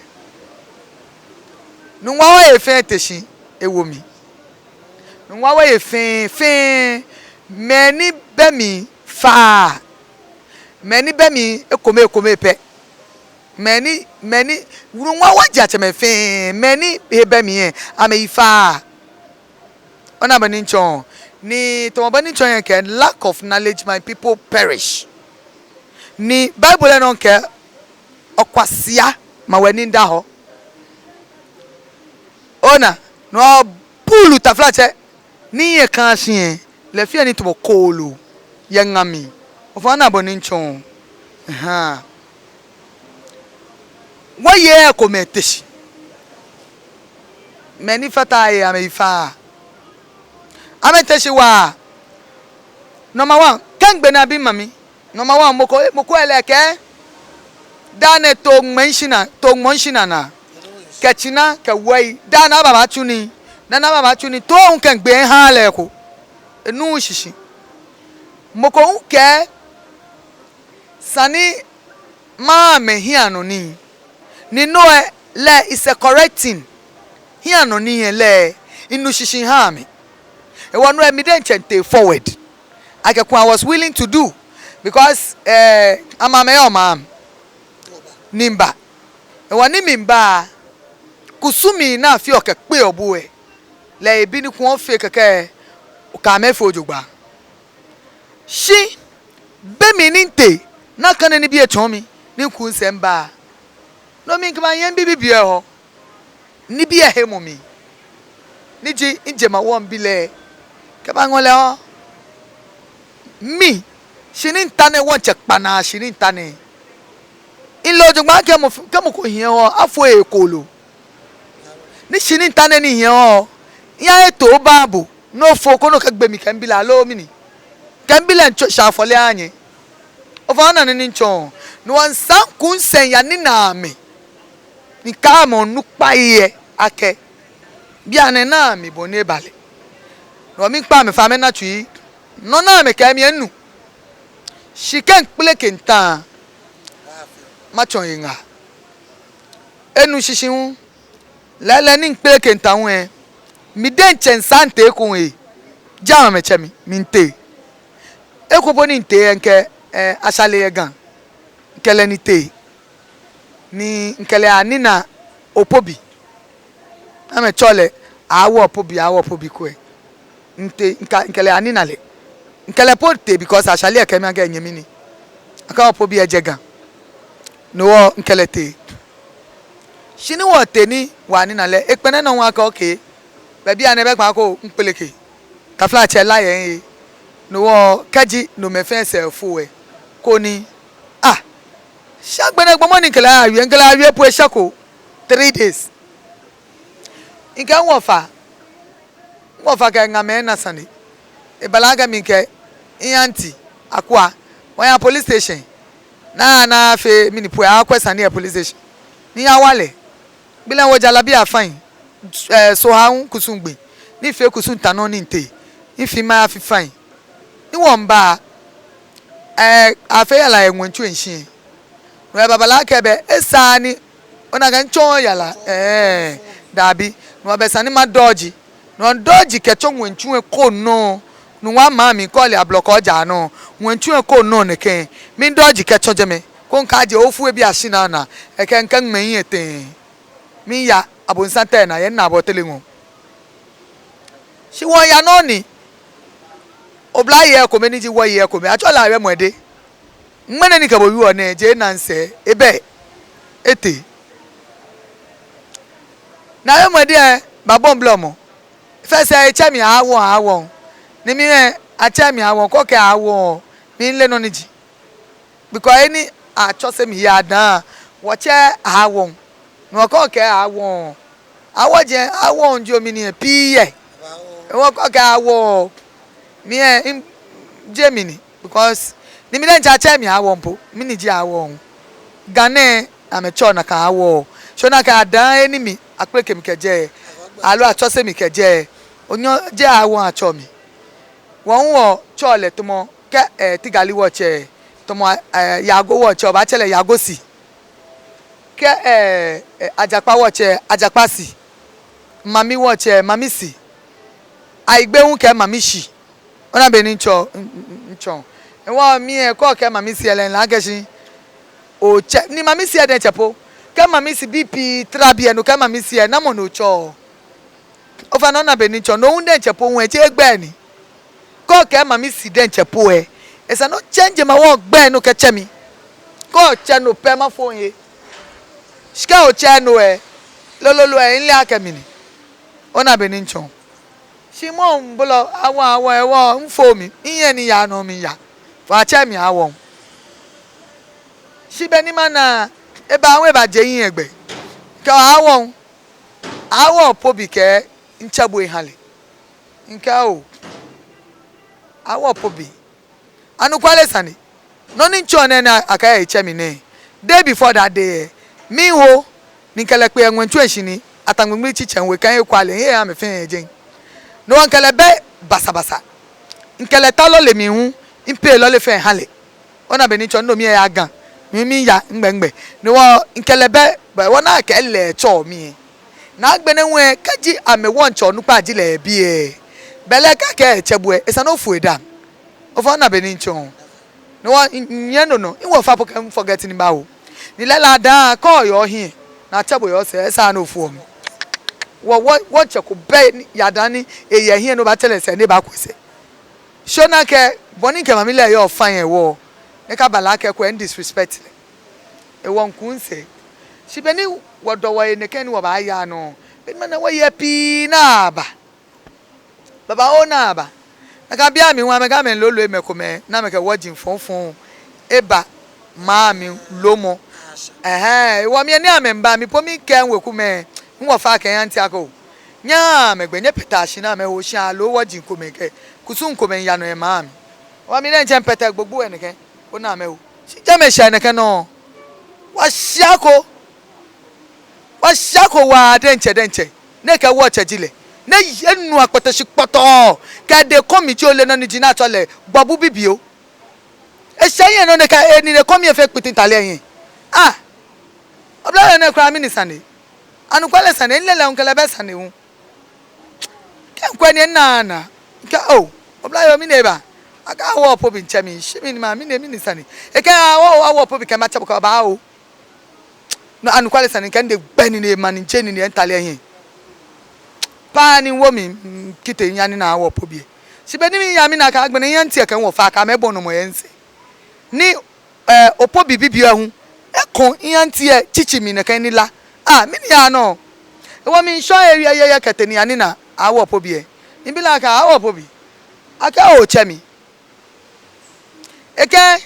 Nuŋua wɔyei fɛɛ te shi ewo mi. Nuŋua wɔyei fɛɛ, fɛɛ, mɛi ni bɛ mli faa, mɛi ni bɛ mli ekome ekome pɛ, mɛi ni, mɛi ni, Nuŋua wɔjatsɛmɛi fɛɛ, mɛi ni he bɛ mli lɛ, amɛyi faa. Ona bɔ ni mitsɔɔ? Ni tamɔ bɔ ni mitsɔɔ lɛ kɛɛ, lack of knowledge, my people perish. Ni Bible lɛ nɔŋŋ kɛɛ, ɔkwasia ma wɛ ni da hɔ. Ona, no buulu, taflatsɛ, ni yɛ kaa shi lɛ, lɛ fɛɛ ni tamɔ kooloo yɛ ŋa mli. Ofainɛ, ona bɔ ni mitsɔɔ? Ahaa. Wɔyei komɛi te shi. Mɛi ni fataaa he, amɛyi faa. Amɛte shi waa. Number one, kɛ migbe naa mibi mami. Number one, mɔ ko, mɔ ko ele akɛ, daa nɛɛ too ŋmɛɛ shina, too ŋmɛɛ shina naa. Kɛ tsina, kɛ wɛi. Daa nɛɛ aba baatsu nii. Daa nɛɛ aba baatsu nii. Too ŋkɛ migbe eha lɛ eko. Enuuu shishi. Mɔ ko hu kɛɛ, esa ni maha amɛ hiɛnɔnii. Ni no lɛ, lɛ is a correct thing. Hiɛnɔnii lɛ, enu shishi ha amɛ. Ehewɔ no lɛ, mi diɛŋtsɛ mitee forward. Akɛ kulɛ I was willing to do. Because, eh, amɛ amɛyɔɔ maŋ. Ni miba. Ehewɔ ni miba, kusum ni afeɔ kɛkpeɔ bo lɛ, lɛ ebi ni kulɛ ofee kɛkɛ, okɛ amɛ fee jogbaŋŋ. Shi be mli ni mitee, ni akane nibii etsɔɔ mi, ni miku misɛɛ miba. No mli mikɛba yɛ mibi bibioo hɔ, nibii ahemɔ mli. Ni ji, mijɛ mawɔ mibi lɛ, kɛbaŋɔ lɛ hɔ. Mi, shi ni mita nɛɛ, wɔŋtsɛ kpanaa shi ni mita nɛɛ. Mile jogbaŋŋ akɛ mɔ f-, kɛ mɔ ko hiɛ hɔ, afo ehe kooloo. Ni shi ni mita nɛɛ ni mihiɛ hɔ, miyahe too ba bo, ni ofo koni okɛgbe mi kɛ mibi lɛ aloo mɛni? Kɛ mibi lɛ mitsɔ shafɔle anyɛ. Ofainɛ, ona nɔ ni mitsɔɔ? No hewɔ misaa miku misɛɛ miyanina amɛ. Ni mikɛɛ amɛ onukpai lɛ akɛ, bianɛ naa mi bɔ ni eba lɛ. No hewɔ miikpa amɛ fai amɛna tsui. Nɔ ni amɛkɛɛ mi lɛ minu. Shi kɛ mikpeleke mita, matsɔ eŋa. Enu shishi hu. Lɛɛlɛŋ ni mikpeleke mita hu lɛ, mi diɛŋtsɛ misaa mitee eko hu lɛ, ja amɛtsɛ mi, mitee. Eko po ni mitee lɛ, mikɛ, eh, ashale yɛ Ga, mikɛ lɛ ni tee. Ni mikɛ lɛ yanina Opobi. Amɛtsɛɔ lɛ Awo Opobi, Awo Opobi ko lɛ. Mitee, mikɛ, mikɛ lɛ yanina lɛ. Mikɛ lɛ po tee because ashale lɛ kɛɛ mi akɛ enyɛmi ni. Akɛ Opobi lɛ jɛ Ga. No hewɔ mikɛ lɛ tee. Shi ni wɔtee ni wɔyanina lɛ, ekpɛlɛ nɔ hu akɛ okay. Bɛ bianɛ bɛ kpaako mikpeleke. Taflatsɛ, la yɛ mihe. No hewɔ kɛji nomɛi fɛɛ sɛɛ fo lɛ, koni. Ah. Shi agbɛnɛ gbɔmɔ ni mikɛ lɛ yawie, mikɛ lɛ yawie po eshɛko. Three days. Mikɛ wɔfa. Wɔfa kɛ ŋamɛi na sane. Ebala akɛ mi kɛ mi aunty Akua, wɔya police station. Ni ana afee mɛni po, akwɛ sane yɛ police station. Ni miyawa lɛ. Gbi lɛ wɔja labi afai. Eh, Sohaa kusum gbi. Ni mifee kusum ta nɔ ni mitee. Ni mifee maya fifai. Ni wɔmiiba, eh, afee yara yɛ ŋwɛitsu lɛ shishi. No hewɔ ebabala akɛ bɛ esa ni, ona akɛ mitsɔɔ yara, eh, dabi. No hewɔ bɛ esa ni ma dodge. No hewɔ midodge kɛtsɔ ŋwɛitsu lɛ ko nɔ. No hewɔ maŋ mli kɔle ablɔkɔ ja nɔ. Ŋwɛitsu lɛ ko nɔ nɛkɛ. Mi dodge kɛtsɔ jɛmɛ. Koni mikajɛ ofu lɛ bi ashi naa naa. Ekɛ mikɛ ŋmɛ yi etɛ. Miya abonsam tɛ naa yɛ naabu tɛlɛ ŋɔɔ. Shi wɔya nɔ ni oblayei komɛi ni ji wɔyei komɛi, atsɛɔ lɛ Awiemɔ Ede. Ŋmɛnɛ ni mikɛ bo wieɔ nɛɛ, jeee nansɛ, ebɛ etɛ. Ni Awiemɔ Ede lɛ, babɔ mi blɔmɔ. First lɛ, etsɛ mi Aawɔŋ, Aawɔŋ. Ni mi lɛ, atsɛ mi Aawɔŋ, kɛ okɛɛ Aawɔŋ, mileee nɔ ni eji. Because he ni atsɔse mi yɛ Ada, wɔtsɛɔ Aawɔŋ. No hewɔ kɛ okɛɛ Aawɔŋ, Aawɔŋ jɛ, Aawɔŋ ji omli ni yɛ pii yɛ. Hewɔ kɛ okɛɛ Aawɔŋ, mi lɛ, mijeee mli ni. Because ni mi diɛŋtsɛ atsɛɔ mi Aawɔŋ po, mɛni ji Aawɔŋ? Ga nɛɛ amɛtsɛɔ nakai Aawɔŋ. So nakai Ada he ni mi, akpeleke mi kɛjɛ, aloo atsɔse mi kɛjɛ, onyɔ jɛ Aawɔŋ atsɛɔ mi. Wɔ hu wɔtsɛɔ lɛ tamɔ, kɛ, eh, Tigali wɔtsɛ, tamɔ, eh, Yago wɔtsɛ, obaatsɛ lɛ Yagosi. Kɛ, eh, eh, Ajakpa wɔtsɛ, Ajakpasi. Mami wɔtsɛ, Mamisi. Ayigbe hu kɛɛ Mamishi. Ona bɔ ni mitsɔɔ, m-, m-, m-, mitsɔɔ. Hewɔ mi lɛ kɛ okɛɛ Mamisi lɛ, mile akɛ shi otsɛ, ni Mamisi lɛ diɛŋtsɛ po. Kɛ Mamisi bii pii tara biɛ, ni okɛɛ Mamisi lɛ, namɔ ni otsɛɔ? Ofainɛ ona bɔ ni mitsɔɔ, no hu diɛŋtsɛ po hu ejeee gbɛi ni. Kɛ okɛɛ Mamisi diɛŋtsɛ po lɛ, esa ni ochange ma wɔ gbɛi ni okɛtsɛ mi. Kɛ otsɛ no pɛ mafo ohe. Shi kɛ otsɛɛɛ no lɛ, lolo lɛ, mileee akɛ mi ni. Ona bɔ ni mitsɔɔ. Shi mɔ mibolɔ Aawɔŋ, Aawɔŋ, hewɔ mifo mi, mihiɛ ni yaa nɔ miya. Fa atsɛ mi Aawɔŋ. Shi be ni mana, eba hu ebaje mihiɛ gbɛ. Kɛ Aawɔŋ, Aawɔŋ Opobi kɛɛ mitsɛ bo miha lɛ. Mikɛɛ oo, Aawɔŋ Opobi. Anɔkwale sane. Nɔ ni mitsɔɔ nɛɛ ni akɛɛ etsɛ mi nɛɛ. Day before that day lɛ, miho, ni mikɛ lɛ kpe yɛ ŋwɛitsu lɛ shishi ni, Atangbingbi tsitsɛ ŋwɛi kɛ ekwale, mihe ha amɛ fɛɛ yɛ jɛi. No hewɔ mikɛ lɛ bɛ basabasa. Mikɛ lɛ ta lɔle mli hu, mipay lɔle fare miha lɛ. Ona bɔ ni mitsɔɔ, no mli lɛ eya Ga. Mi, miya nɛgbɛ nɛgbɛ. No hewɔ mikɛ lɛ bɛ, bɛ wɔna akɛ lɛ etsɛɔ mi lɛ. Ni agbɛnɛ hu lɛ, kɛji amɛ wɔŋtsɛ onukpa ji lɛ bi lɛ, belɛ kɛ akɛɛ etsɛ bo lɛ, esa ni ofo edaaŋ. Ofainɛ ona bɔ ni mitsɔɔ. No hewɔ mi, mi, minyɛ no nɔ, miwɔ fa po kɛ mi forget ni mibawo. Ni lɛɛlɛŋ daa kɛ oyɔɔ hiɛ, ni atsɛ bo yɛ osɛɛ, esaaa ni ofoɔ mi. Wɔ, wɔ, wɔŋtsɛ ko bɛ ni, yɛ Ada ni, eyɛ hiɛ ni obaatsɛ lɛ sɛɛ ni ebaku esɛɛ. Shi ona akɛ, bɔ ni mikɛ mami lɛ yɔɔ fine hewɔ, ni kɛ abala akɛ ko lɛ mi-disrespect lɛ. Hewɔ miku misɛɛ. Shi be ni wɔdɔ wɔhe nɛkɛ ni wɔbaaya nɔ, be ni mana wɔyei pii ni aba. Babaoo ni aba. Nakai bei amli hu amɛkɛ amɛloomɛi komɛi, ni amɛkɛ wɔji fɔŋfɔŋ eba maŋ mli loomɔ. Ɛhɛɛ, hewɔ mi lɛ ni amɛmiiba, mi po mikɛɛ miwekumɛi, miwɔ fa kɛ mi-auntie akɛ oo, nyɛhaa amɛ gbɛ, nyɛpɛtɛ shi ni amɛho shi aloo wɔji komɛi kɛ kusum komɛi miiya nɔ yɛ maŋ mli. Hewɔ mi diɛŋtsɛ mipɛtɛ gbogbo lɛ nɛkɛ, koni amɛho. Shi jɛmɛ shɛ nɛkɛ nɔ, wɔshia ko. Wɔshia ko waa diɛŋtsɛ diɛŋtsɛ. Ni ekɛɛ wɔtsɛ ji lɛ. Ni enu akpɛtɛ shi kpɔtɔɔ. Kɛ de kɔmi ji ole nɔ ni ji ni atsɛɔ lɛ. Gbɔbu bibioo. Eshɛ hiɛ nɔ ni ekɛ enine kɔmi efee kpiti ntale hiɛ. Ah! Oblayoo nɛɛ kwraa mɛni sane? Anɔkwale sane, mile lɛ hu mikɛ lɛ bɛ sane hu. Kɛ mikwɛ ni ena naa. Mikɛɛ oo, oblayoo mɛni eba? Akɛɛ Aawɔŋ Opobi miitsɛ mi, shi mi ni ma, mɛni, mɛni sane? Ekɛɛ Aawɔŋ, Aawɔŋ Opobi kɛɛ matsɛ bo kɛba oo. No anɔkwale sane, mikɛ midɛŋ gbɛ nine, ma nine, je nine, ntale hiɛ. Paa ni miwo mli, mm, kite miya mina Aawɔŋ Opobi lɛ. Shi be ni miya mina akɛ agbɛnɛ mi-auntie kɛ miwɔ fa kɛ amɛbɔ nɔmɔ yɛ misɛɛ. Ni, eh, Opobi bibioo lɛ hu. Ekɔ mi-auntie lɛ tsitsi mli nɛkɛ ni la. Ah, mɛni yaa nɔ? Hewɔ mishɔ he yɛyɛyɛ kɛtee ni miya mina Aawɔŋ Opobi lɛ. Mibi lɛ akɛ Aawɔŋ Opobi. Akɛɛ otsɛ mi. Ekɛɛ,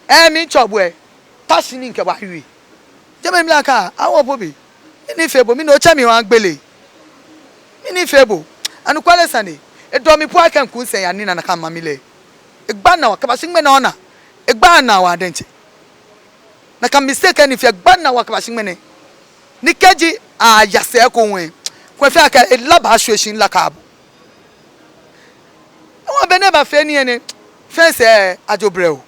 eh, mitsɛɔ bo lɛ, ta shi ni mikɛ bo awie. Jɛmɛ mibi lɛ akɛ, Aawɔŋ Opobi, mɛni fee bo, mɛni otsɛ mi oha gbele? Mɛni fee bo? Anɔkwale sane, edɔ mi po akɛ miku misɛɛ miyanina nakai mami lɛ. Egba minaa waa kɛbashi ŋmɛnɛ ona. Egba minaa waa diɛŋtsɛ. Nakai mistake ni mifee, egba minaa waa kɛbashi ŋmɛnɛ. Ni kɛji aya sɛɛ ko hu lɛ, kulɛ efee akɛ ela baashwie shi ni ela akabɔ. Ewa be ni ebafee nii lɛ nɛ, fɛɛ sɛɛ ajo brɛ oo.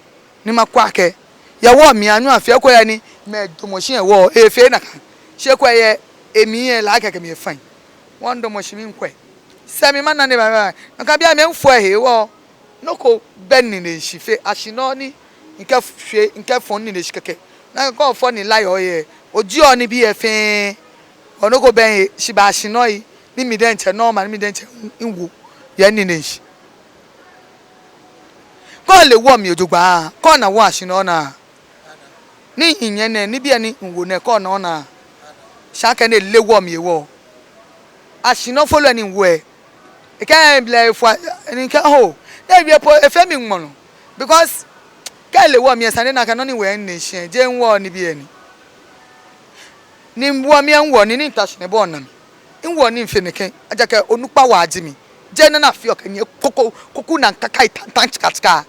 Ni makwɛ akɛ yɛ wɔ mli anyɔ afee ko yɛ ni mɛi damɔ shi yɛ wɔ, efee nakai. Shi kulɛ yɛ emli lɛ, ela akɛ ekɛ mi yɛ fine. Wɔdamɔ shi ni mikwɛ. Sɛɛ mi mana ni eba, eba. Nakai bei amli mifɔ ehe wɔ. Nɔ ko bɛ minine shi fe ashinɔ ni mikɛfee, mikɛfɔ minine shi kɛkɛ. Nakai kɛ ofɔ ni la yɔɔ yɛ, ojieɔ nibii lɛ fɛɛ. Nɔ ko bɛ mihe shi bɛ ashinɔ lɛ, ni mi diɛŋtsɛ nɔ ma, ni mi diɛŋtsɛ miwo yɛ minine shi. Kɛ ole wɔ mli jogbaŋŋ, kɛ ona wɔ ashinɔ lɛ, ona. Ni minyɛ nɛɛ, nibii ni miwo nɛɛ, kɛ ona, ona. Shi akɛni ele wɔ mli hewɔ, ashinɔ folo ni miwo lɛ, ekɛɛ blɛ efɔ, ni mikɛɛ ho, ni ewie po efee mi ŋmɔlɔ. Because kɛ ele wɔ mli lɛ, esa ni ena akɛ nɔ ni miwo yɛ minine shi lɛ, jeee miwo nibii lɛ ni. Ni miwo mli lɛ, miwo nii ni mita shi ni ebɔ naa mi. Miwo nii mifee nɛkɛ, ejaakɛ onukpa waa ji mi. Jeee nɔ ni afeɔ kɛ nyɛ koko, koko naa kakai tantan chika chika.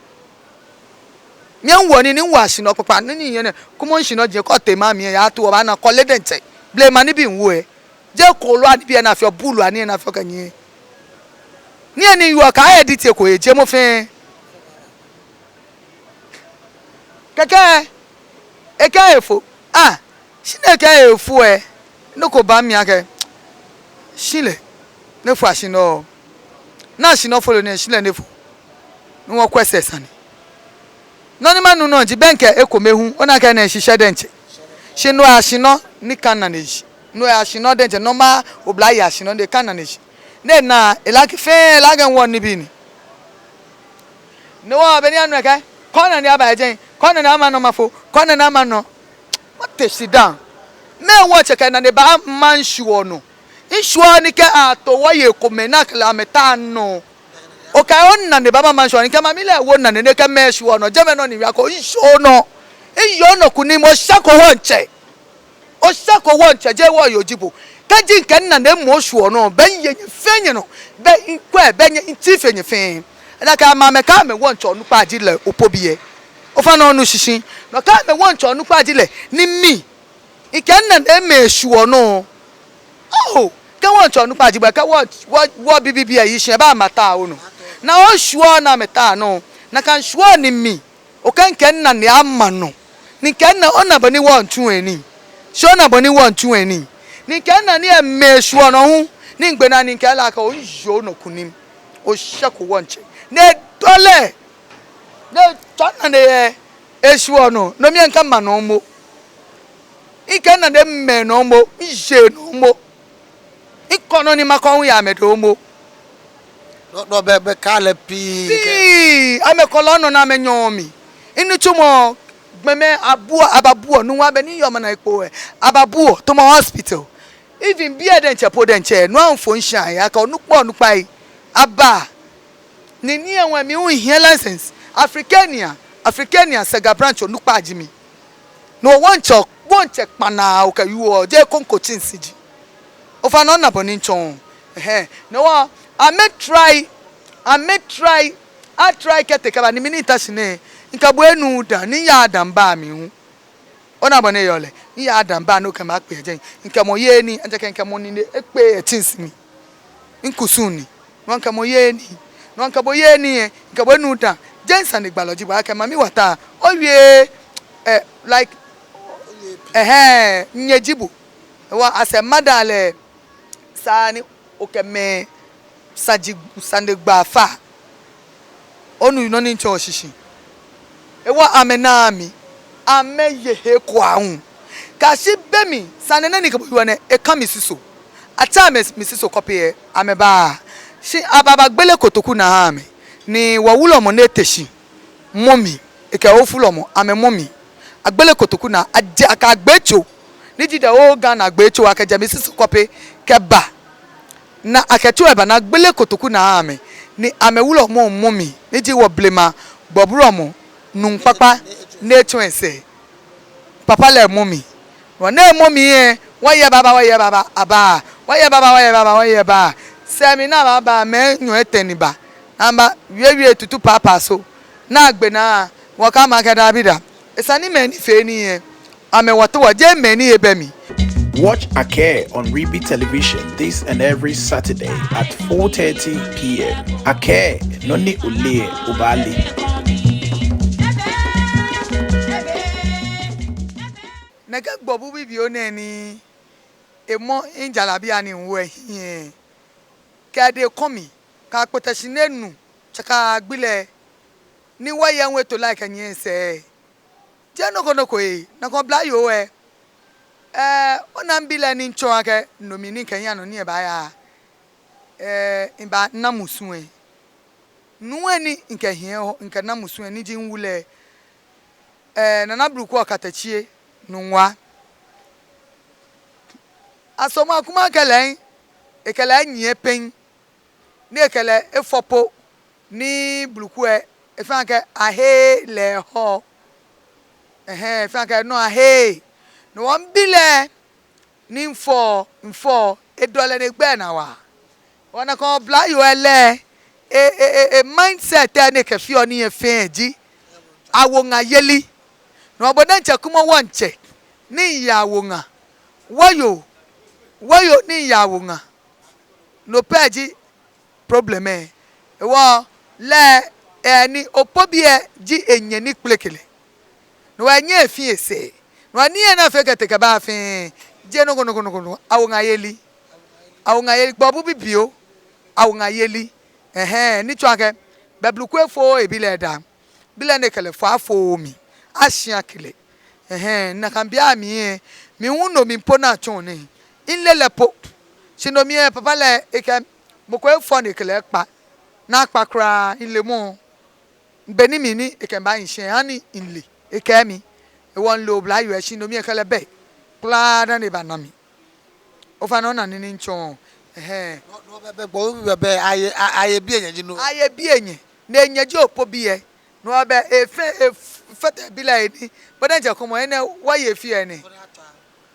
Miwo nii ni miwo ashinɔ kpakpa, ni minyɛ nɛɛ, kɔmɔ mishinɔ ji kɛ otee maŋ mli lɛ, oyato obaana kɛ ole diɛŋtsɛ. Blema nibii miwo lɛ. Jeee kooloo anibii lɛ ni afeɔ, buulu anii lɛ ni afeɔ kɛ nyɛ. Nii lɛ ni miwoɔ, kɛ edit eko lɛ, jeee mɔ fɛɛ. Kɛkɛ, ekɛɛ efo. Ah, shi ni ekɛɛ efo lɛ, nɔ ko ba mimli akɛ, shi lɛ, ni efo ashinɔ. Ni ashinɔ folo nɛɛ, shi lɛ ni efo. Ni wɔkwɛ sɛɛ sane. Nɔ ni manu nɔ ji bɛ mikɛ ekome hu, ona akɛ enɛ shishi diɛŋtsɛ. Shi no ashinɔ ni kã minane shi. No ashinɔ diɛŋtsɛ, nɔ ma oblayei ashinɔ ni kã minane shi. Ni ena, ela akɛ fɛɛ, ela akɛ miwo nibii ni. Ni wɔ be ni anu akɛ, kɛ ona ni aba yɛ jɛi, kɛ ona ni ama nɔ mafo, kɛ ona ni ama nɔ. Mate shi dã. Mɛɛ wɔtsɛ kɛ nane ba maŋ shwuɔ nɔ. Ŋshwuɔ ni kɛ ato wɔyei komɛi ni akɛ lɛ amɛta nɔ. Okɛ onane baba maŋ shwuɔ ni kɛ mami lɛ wo nane ni kɛ mɛi shwuɔ nɔ. Jɛmɛ nɔ ni wia ko ŋshwuɔ nɔ. Ŋyɔɔ nɔ kunim, oshɛko wɔŋtsɛ. Oshɛko wɔŋtsɛ, jeee wɔyoo ji bo. Kɛji mikɛ minane mɔ shwuɔ nɔ, bɛ miye nyɛ fɛɛ nyɛnɔ. Bɛ mikwɛ, bɛ nyɛ, miti fe nyɛ fɛɛ. Ena akɛ amɛ, amɛkɛɛ amɛ wɔŋtsɛ onukpa ji lɛ Opobi lɛ. Ofainɛ onu shishi. No akɛ amɛ wɔŋtsɛ onukpa ji lɛ. Ni mi, mikɛ minane mɛi shwuɔ nɔ. Oh, kɛ wɔŋtsɛ onukpa ji bo, kɛ wɔ, wɔ, wɔ bibii lɛ yi shi, eba amɛta onɔ. Ni oshwuɔ ni amɛta nɔ. Nakai ŋshwuɔ ni mi. Okɛɛ mikɛ minane ama nɔ. Ni mikɛ minane, ona bɔ ni wɔŋtsu enii. Shi ona bɔ ni wɔŋtsu enii. Ni mikɛ minane mɛi shwuɔ nɔ hu. Ni migbe naa ni mikɛɛ lɛ akɛ ŋyɔɔ nɔ kunim. Oshɛko wɔŋtsɛ. Ni edɔ lɛ. Ni etsɔ minane yɛ eshwuɔ nɔ. No mli mikɛma nɔ momo. Mikɛ minane mɛi nɔ momo. Miye nɔ momo. Mikɔ nɔ ni makɔ hu yɛ amɛdɛŋ momo. Dɔdɔ bɛ, bɛ kaalɛ pii. Pii, amɛkɔlɔ nɔ ni amɛnyɛɔ mi. Minitsumɔ, gbɔmɛi abuɔ, ababuɔ, nuu wa bɛ ni yɔɔ maŋ nɛɛ kpo lɛ. Ababuɔ, tamɔ hospital. Even biɛ diɛŋtsɛ po diɛŋtsɛ, no hu mifo mishaŋ yɛ akɛ onukpa, onukpai. Aba. Ni ni ewe mi hu mihiɛ license. Africania, Africania Sega branch onukpa ji mi. No wɔŋtsɛ, wɔŋtsɛ kpanaa okɛ yuɔ, jeee konko tsinsi ji. Ofainɛ ona bɔ ni mitsɔ. Ɛhɛɛ. No hewɔ, amɛtry, amɛtry, atry kɛtee kɛba ni mi ni mita shi nɛɛ, mikɛ bo enuuu dã, ni miyaaa dã mibaaa mli hu. Ona bɔ ni eyɔɔ lɛ, miyaaa dã mibaaa ni okɛ mi akpe yɛ jɛi. Mikɛ mɔ yeee nii, ejaakɛ mikɛ mɔ nine ekpe yɛ tsinsi mli. Mikusum ni. No mikɛ mɔ yeee nii. No mikɛ bo yeee nii lɛ, mikɛ bo enuuu dã. Jeee sanegbaa lɔ ji bo akɛ mami wata. Owie, eh, like, ɛhɛɛ, nyɛ ji bo. Ewa asɛ mada lɛ. Esa ni okɛ mɛi saji, sanegbaa fa. Onu nɔ ni mitsɔɔ shishi. Ewa amɛnaaa mi. Amɛye he ko aahu. Kɛyashi be mli, sane nɛɛ ni mikɛ bo wieɔ nɛɛ, ekã mi susu. Atsɛ amɛ mi susu kɔpe lɛ, amɛbaaa. Shi aba, abagbele kotoku naa aha amɛ. Ni wɔwulɔmɔ ni ete shi. Mɔmi, ekɛ ofulɔmɔ, amɛmɔmi. Agbele kotoku naa, ajɛ akɛ agbee tso. Ni ji the whole Ghana agbee tso, akɛjɛ mi susu kɔpe kɛba. Ni akɛ tso lɛ ba ni agbele kotoku naa aha amɛ. Ni amɛwulɔmɔ mɔmi, ni ji wɔ blema gbɔblɔmɔ, nuu kpakpa, ni etsɔ esɛɛ. Papa lɛ mɔmi. Wɔ ni emɔmi lɛ, wɔyɛ baba, wɔyɛ baba, aba. Wɔyɛ baba, wɔyɛ baba, wɔyɛ ba. Sɛɛ mli ni abaaba mɛi enyɔ etɛ ni ba, ni amɛbawie wie tutu paapa so, ni agbe naa, wɔkɛɛ amɛ akɛ dabida. Esa ni mɛi ni fee nii lɛ, amɛwata wɔ, jeee mɛi ni ebɛ mli. Watch Akɛɛ on Ribi Television this and every Saturday at four thirty p m. Akɛɛ, nɔ ni oleee lɛ, obaale. Nɛkɛ gbɔbu bibioo nɛɛ ni emɔ mijalabi ni miwo ehiɛ, kɛ edɛŋ kɔmi, kɛ akpɛtɛ shi ni enu, tsaka gbi lɛ, ni wɔyɛ ŋwe to like nyiɛ sɛɛ. Jeee nɔ ko nɔ ko ee, nakai oblayoo lɛ. Ɛɛ, ona mibi lɛ ni mitsɔ akɛ no mli ni mikɛya nɔ ni ebaaya. Ɛɛ, mibaana musu lɛ. Nuu lɛ ni mikɛhiɛ hɔ, mikɛna musu lɛ ni ji miwu lɛ. Ɛɛ, Nana Bluku Ɔkatɛtsie Nungua. Asomɔ Akuma kɛ lɛ, ekɛ lɛ nyiɛ pɛŋ. Ni ekɛ lɛ efɔ po, ni Bluku lɛ, efeɔ akɛ aheee lɛ hɔ. Ɛhɛɛ, efeɔ akɛ no aheee. No hewɔ mibi lɛ, ni mifɔ, mifɔ, edɔ lɛ ni egbɛ naa waa. Ona akɛ oblayoo lɛ, e, e, e, e mindset lɛ ni ekɛfeɔ nii lɛ fɛɛ ji awuŋayeli. No hewɔ bo diɛŋtsɛ kumɔ wɔŋtsɛ, ni miya awuŋa. Wɔyoo, wɔyoo ni miya awuŋa. No pɛ ji problem lɛ. Hewɔ lɛ, ɛɛ, ni Okpobii lɛ ji enyɛ ni kpeleke lɛ. No hewɔ enyɛɛɛ efi esɛɛ. No hewɔ nii lɛ ni afee kɛtee kɛba fɛɛ, jeee nɔ ko nɔ ko nɔ ko nɔ ko. Awuŋayeli. Awuŋayeli, gbɔbu bibioo. Awuŋayeli. Ɛhɛɛ, ni tsɔɔ akɛ, bɛ Bluku lɛ efooo ebi lɛ daa. Bi lɛ ni ekɛ lɛ fɔ afooo mi. Ashi akɛ lɛ. Ɛhɛɛ, nakai bei amli lɛ, mi hu no mli po ni atsɔɔ nɛɛ, mile lɛ po. Shi no mli lɛ papa lɛ ekɛɛ mɔ ko efɔ ni ekɛ lɛ kpa. Ni akpa kwraa, milemɔ. Be ni mi ni ekɛ mi baahi shi lɛ, hani mile, ekɛɛ mi. Hewɔ mile oblayoo lɛ shi no mli lɛ ekɛ lɛ bɛ kwraa dani ebana mi. Ofainɛ ona nɔ ni mitsɔɔ. Ɛhɛɛ. No, no, bɛ, bɛ, gbɔbu bibioo lɛ, aye, a, aye bi enyɛ ji no. Aye bi enyɛ. Ni enyɛ ji Okpobii lɛ. No hewɔ bɛ, efee, efee tɛ bi lɛ ni. Bo diɛŋtsɛ kumɔ, enɛ, wɔyɛ fɛɛ nɛ.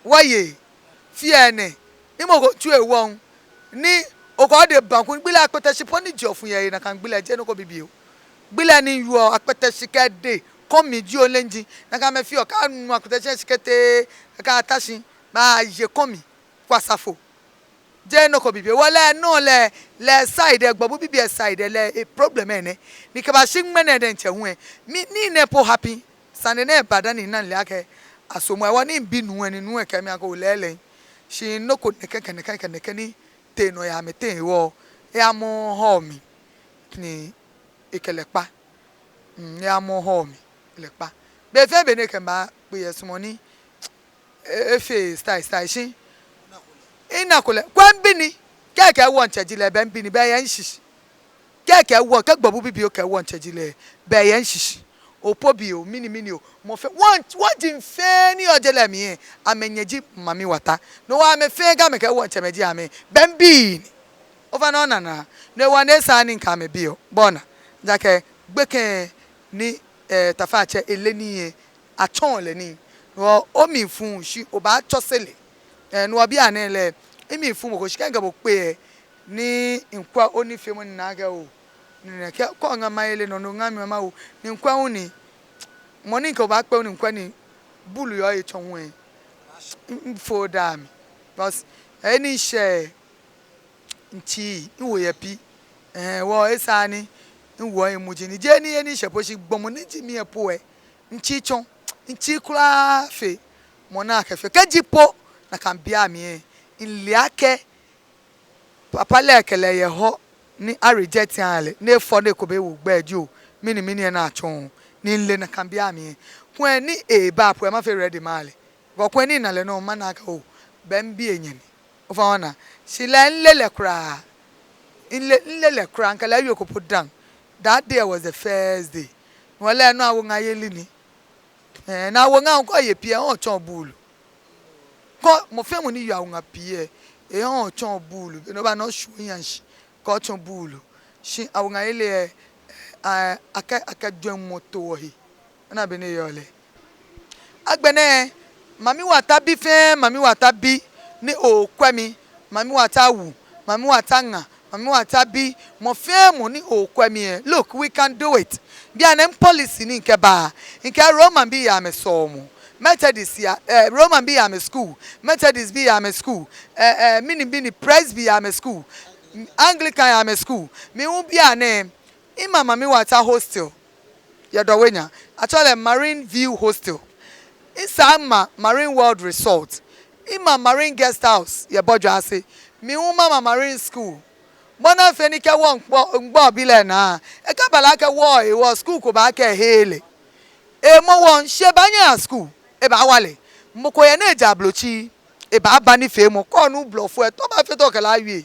Wɔyɛ fɛɛ nɛ. Ni mɔ ko tsu ewɔ. Ni okɔ de banku, gbi lɛ akpɛtɛ shi po ni ji ofu yɛ nakai gbi lɛ, jeee nɔ ko bibioo. Gbi lɛ ni yɔɔ akpɛtɛ shi kɛ edɛŋ kɔmi ji ole nji. Nakai amɛfeɔ, kɛ anu akpɛtɛ shi shikɛtee, kɛ ata shi, baaye kɔmi, kwasafo. Jeee nɔ ko bibioo. Hewɔ lɛ, no lɛ, lɛ side lɛ, gbɔbu bibioo lɛ side lɛ, e problem lɛ nɛ. Ni kɛbashi ŋmɛnɛ diɛŋtsɛ hu lɛ, mi, nii nɛɛ po happen. Sane nɛɛ ba dani mina mile akɛ asomɔ. Hewɔ ni mibi nuu lɛ ni nuu lɛ kɛɛ mi akɛ ole lɛ. Shi nɔ ko nɛkɛ kɛ nɛkɛ kɛ nɛkɛ ni tee nɔ yɛ amɛteŋ hewɔ, eyamɔ hɔ mi. Ni ekɛ lɛ kpa. Mm, eyamɔ hɔ mi, lɛ kpa. Be fɛɛ be ni ekɛ mi baakpe lɛ esumɔɔ ni e, efee style style shi. Minako lɛ. Kwɛ mibi ni. Kɛ ekɛɛ wɔŋtsɛ ji lɛ, bɛ mibi ni, bɛ eyɛ mishishi. Kɛ ekɛɛ wɔ, kɛ gbɔbu bibioo kɛɛ wɔŋtsɛ ji lɛ, bɛ eyɛ mishishi. Okpobii oo, mɛni mɛni oo, mɔ fɛɛ, wɔ, wɔji fɛɛ ni yɔɔ je lɛ mli lɛ, amɛnyɛ ji Mami Wata. No hewɔ amɛfɛɛ kɛ amɛkɛɛ wɔŋtsɛmɛi ji amɛ, bɛ mibii ni. Ofainɛ ona naa, no hewɔ ni esa ni mikɛ amɛ bi oo, bo ona. Ejaakɛ gbekɛ ni, eh, taflatsɛ ele nii lɛ, atsɔɔ lɛ nii. No hewɔ omli fu shi obaatsɔse lɛ. Eh, no hewɔ bianɛ lɛ, mimli fu mɔ ko shi kɛ mikɛ bo kpe lɛ, ni mikwɛ onifeemɔ ni mina akɛ oo, ni nɛkɛ kɔ ŋa mayele nɔ, no ŋa mi mawo, ni mikwɛ hu ni, mɔ ni mikɛ bo baakpe hu ni mikwɛ ni buulu yɔɔ etsɔ hu lɛ, mifo daa mi. Because, eh, ni mishɛ mitsii, miwo yɛ pi. Eh, hewɔ esa ni miwo mimuji ni. Jeee ni, ni mishɛ po shi gbɔmɔ ni ji mi lɛ po lɛ, mitsii tsɔ, mitsii kwraa fe mɔ ni akɛfee. Kɛji po nakai bei amli lɛ, mile akɛ papa lɛ kɛ lɛ yɛ hɔ ni a reject lɛ, ni efɔ ni eko bɛ ewo gbɛ jio, mɛni mɛni lɛ ni atsɔɔ, ni mile nakai bei amli lɛ. Kwɛ ni eba po lɛ mafee ready male. Because kwɛ ni mina lɛ nɔŋŋ mana akɛ oo, bɛ mibi enyɛ ni. Ofainɛ ona. Shi lɛ mile lɛ kwraa. Mile, mile lɛ kwraa, mikɛ lɛ ewie eko po dã. That day was the first day. No hewɔ lɛ no awuŋayeli ni. Eh, ni awuŋa hu kɛ oye pi lɛ, otsɔɔ buulu. Kɛ mɔ fɛɛ mɔ ni yɔɔ awuŋa pii lɛ, eh, otsɔɔ buulu. Be ni oba ni oshwie ohiɛ shi, kɛ otsɔ buulu. Shi awuŋayeli lɛ, eh, akɛ, akɛ jwɛŋmɔ to wɔhe. Ona bɔ ni eyɔɔ lɛ. Agbɛnɛ, Mami Wata bi fɛɛ, Mami Wata bi ni okwɛ mi, Mami Wata wu, Mami Wata ŋa, Mami Wata bi mɔ fɛɛ mɔ ni okwɛ mi lɛ, look, we can do it. Bianɛ mi policy ni mikɛba, mikɛɛ Roman bii yɛ amɛsɔlemɔ, Methodist yɛ, eh, Roman bii yɛ amɛ school, Methodist bii yɛ amɛ school, eh, eh, mɛni mɛni, Presby yɛ amɛ school, Anglican yɛ amɛ school. Mi hu bianɛ, mima Mami Wata hostel yɛ Dɔwɛnya, atsɛɔ lɛ Marine View Hostel. Misaa mima Marine World Resort. Mima Marine Guest House yɛ Bɔjɔase. Mi hu mama Marine School. Bɔ ni afee ni kɛ wɔŋkpɔ, ŋkpɔ obi lɛ naa, ekaba lɛ akɛ wɔ, ewɔ school ko baakɛɛ ehe lɛ. Emɔ wɔ, shi ebaanyɛ eya school, ebaawa lɛ. Mɔ ko yɛ ni eja ablotsiri, ebaaba nifeemɔ, kɛ onu blɔfo lɛ, tɔ baafee tɛŋŋ okɛ lɛ awie?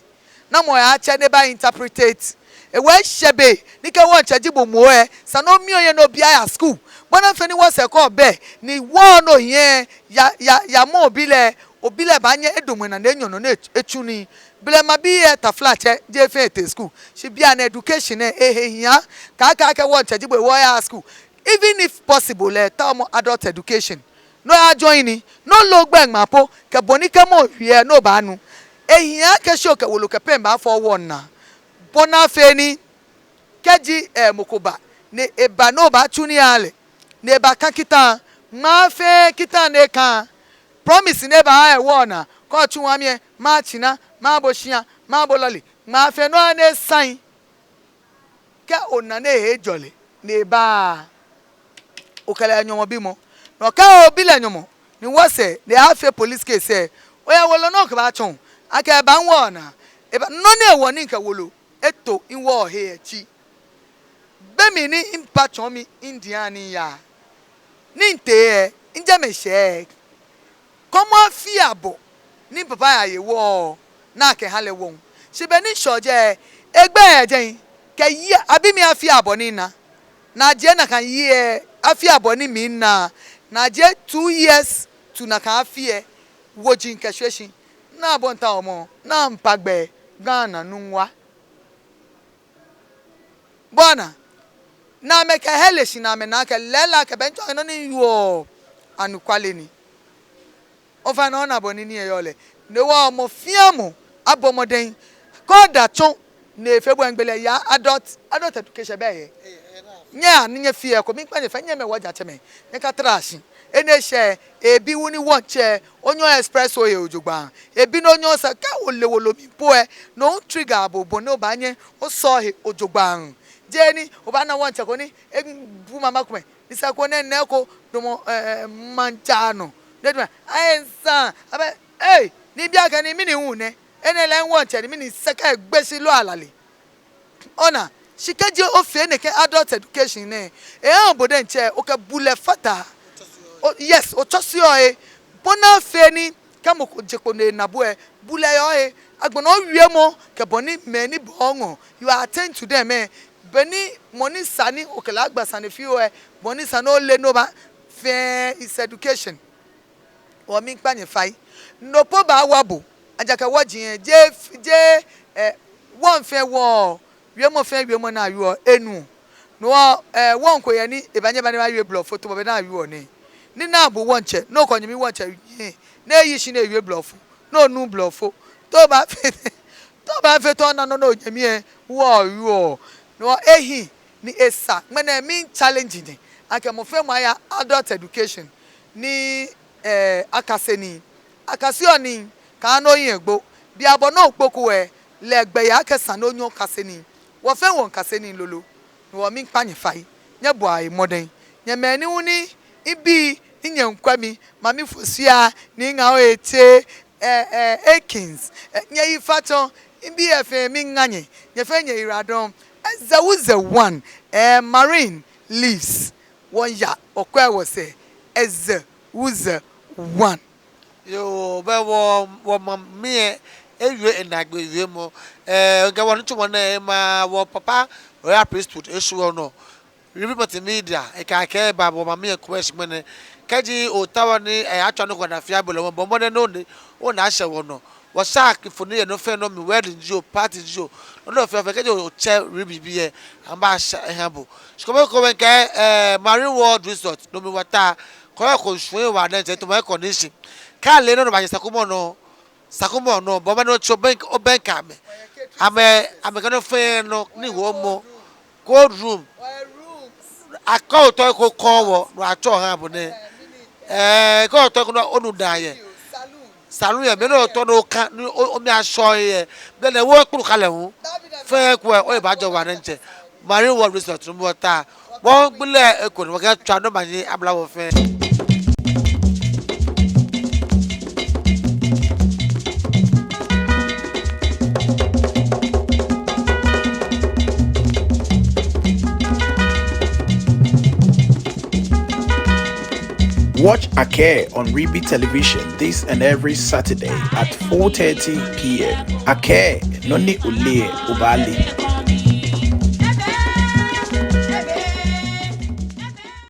Namɔ oyaatsɛ ni eba interpretate? Ewie shɛ be ni kɛ wɔŋtsɛ ji bo moŋ lɛ, esa ni omia ohiɛ ni obi aya school. Bɔ ni afee ni wɔsɛɛ kɛ obɛ ni wɔ nɔ hiɛ, ya, ya, ya mɔ obi lɛ, obi lɛ baanyɛ edamɔ enaa ni enyɔ nɔ ni etsu nii. Blema bii lɛ, taflatsɛ, jeee fɛɛ etee school. Shi bianɛ education lɛ ehe hiaa. Kaakɛɛ akɛ wɔŋtsɛ ji bo hewɔ oya school. Even if possible lɛ, taomɔ adult education. Ni oya join nii, ni ole ogbɛi ŋmaa po, kɛ bɔ ni kɛ mɔ wie lɛ ni obaanu. Ehiaa akɛ shi okɛ wolo kɛ pen baafɔ wɔŋ naa. Bɔ ni afee ni kɛji, eh, mɔ ko ba, ni eba ni obaatsu nii aha lɛ, ni ebakã kita, ŋmaa fɛɛ kita ni ekã. Promise ni ebaaha yɛ wɔŋ naa, kɛ otsu ŋmaa mli lɛ, matsina, mabo shia, mabo lɔle, ŋmaa fɛɛ nɔ ni esign. Kɛ ona ni ehe jɔ lɛ, ni eba, okɛ lɛ nyɔmɔ bimɔ. Ni kɛ obi lɛ nyɔmɔ, ni wɔsɛɛ ni afee police case lɛ, oyɛ wolo ni okɛbaatsɔɔ akɛ eba miwɔŋ naa. Eba, nɔ ni hewɔ ni mikɛ wolo eto miwɔŋ he lɛ ji, be mli ni mipapa tsɔɔ mi midia ni miya, ni mitee lɛ, mijɛ mɛi shɛɛ. Kɔmɔ afii abɔ ni mipapa yaye wɔ ni akɛha lɛ wɔŋ. Shi be ni mishɔ jɛi lɛ, egbɛi yɛ jɛi kɛ year, abi mɛi afii abɔ ni mina. Ni ajie nakai year, afii abɔ ni mina. Ni ajie two years to nakai afi lɛ, woji kɛ shweshwi. Ni abɔ ntaomɔ, ni ampa gbɛ, Ghana nuu wa. Bɔ ni ana, ni amɛkɛ heleshi ni amɛna akɛ lɛɛlɛŋ akɛ be ni mitsɔɔ nɔ ni miwieɔ lɛ, anɔkwale ni. Ofainɛ, ona bɔ ni nii lɛ yɔɔ lɛ. No hewɔ mɔ fɛɛ mɔ abɔ mɔdɛŋ. Kɛ oda tsɔ ni efee bo ŋgbele ya adult, adult education bɛ yɛ. Nyɛhaa ni nyɛfee eko, miikpa nyɛ fai, nyɛmɛi, wɔjatsɛmɛi, nyɛkatara shi. Enɛ eshɛ ebi wu ni wɔŋtsɛ, onyɛɔ express ohe jogbaŋŋ. Ebi ni onyɛɔ sa, kɛ ole wolo mli po lɛ, no hu trigger bo bɔ ni obaanyɛ osɔ ohe jogbaŋŋ. Jeee ni obaana wɔŋtsɛ ko ni ebu mama komɛi, ni sa ko nɛɛ nɛɛ ko damɔ, eh, maŋ ja nɔ. Ni edamɔ, aye nsa, abɛ, ei, ni bi akɛ ni mɛni hu nɛ, enɛ lɛ wɔŋtsɛ ni mɛni, sɛkɛ egbe shi loo alale. Ona, shi kɛji ofee nɛkɛ adult education nɛɛ, ehaa bo diɛŋtsɛ okɛ bulɛ fata. O, yes, otsɔseɔ he. Bɔ ni afee ni kɛ mɔ ko je kpo ni ena bo lɛ, bulɛ yɔɔ he. Agbɛnɛ owiemɔ kɛ bɔ ni mɛi ni baa oŋɔɔ, you are attend to them lɛ. Be ni mɔ ni sa ni okɛ lɛ agba sane fioo lɛ, bɔ ni sa ni ole ni oba, fɛɛ is education. Hewɔ miikpa nyɛ fai. No po baawa bo. Ejaakɛ wɔji lɛ, jeee, jeee, eh, wɔŋ fɛɛ wɔŋ, wiemɔ fɛɛ wiemɔ ni awieɔ lɛ, enuɔ. No hewɔ, eh, wɔŋ ko yɛ ni ebaanyɛ eba ni ebawie blɔfo tamɔ bɔ ni awieɔ nɛɛ. Ni naa bo wɔŋtsɛ, ni okɛ onyɛmi wɔŋtsɛ wie, ni eyi shi ni ewie blɔfo, ni onuuu blɔfo. Te obaafee, te obaafee tɛŋŋ ona nɔ ni onyɛmi lɛ ewieɔ? No hewɔ ehi ni esa, ŋmɛnɛ miichallenge nyɛ akɛ mɔ fɛɛ mɔ aya adult education ni, eh, akase nii. Akaseɔ nii, kaaha ni ohiɛ agbo. Bianɛ bɔ ni okpoko lɛ, lɛ gbɛjianɔ akɛ esa ni onyɛ okase nii. Wɔ fɛɛ wɔŋkase nii lolo. No hewɔ miikpa nyɛ fai, nyɛbɔa he mɔdɛŋ. Nyɛ mɛi ni hu ni mibi ni nyɛmiikwɛ mi, Mami Fosu ni ŋa o ete, eh, eh, Akins, eh, nyɛyi fa tsɔ, mibi lɛ fɛɛ miiŋa nyɛ, nyɛ fɛɛ nyɛyiwaladɔŋŋ. Ezewuze one, eh, Marine Leaves, wɔya, wɔkwɛ wɔsɛɛ, Ezewuze one. Yoo, bɛ wɔ, wɔmami lɛ ewie enaagbee wiemɔ. Eh, ŋkɛ wɔnitsumɔ nɛɛ ema wɔ papa Royal Priesthood esu wɔ nɔ. Ribi Multimedia, ekɛɛ akɛ eba wɔmami lɛ kome shi ŋmɛnɛ. Kɛji otaoɔ ni, eh, atswa nɔ ko ni afee abolɛ wɔ, bɔ mɔdɛŋ ni ona, ona ashɛ wɔnɔ. Wɔshaa mfoniri yɛ nɔ fɛɛ nɔ mli, wedding jio, party jio, nɔ fɛɛ nɔ, kɛji otsɛ Ribi bii lɛ, amɛbaasha eha bo. Shi kome kome ŋkɛɛ, eh, Marine World Resort, no mli wɔta, kɔɔyɔɔ ko shwie wa diɛŋtsɛ, tamɔ air condition. Kɛ ale nɔ ni obaanyɛ Sakumɔ nɔ, Sakumɔ nɔ, bɔ mɔdɛŋ ni otsɔ obɛŋkɛ, obɛŋkɛ amɛ. Amɛ, amɛkɛ nɔ fɛɛ nɔ ni wɔmɔ. Cold room. Akɛ otɔ ko kɔ wɔ, no atsɔ ha bo nɛ. Ɛɛ, kɛ otɔ ko nɔ onu daa yɛ. Saloon yɛ, mɛi ni otɔ nɔ ka, ni o, omli ashɔ yɛ. Bɛ nɛ wɔ kpulu kalɛ hu. Fɛɛ ko, oye baajɔ wa nɛ ntsɛ. Marine World Resort, no mɔ ta. Wɔgbi lɛ eko ni wɔkɛtswa nɔ ma nyi abla wɔ fɛɛ. Watch Akɛɛ on Ribi Television this and every Saturday at four thirty p m. Akɛɛ, nɔ ni oleee lɛ, obaale.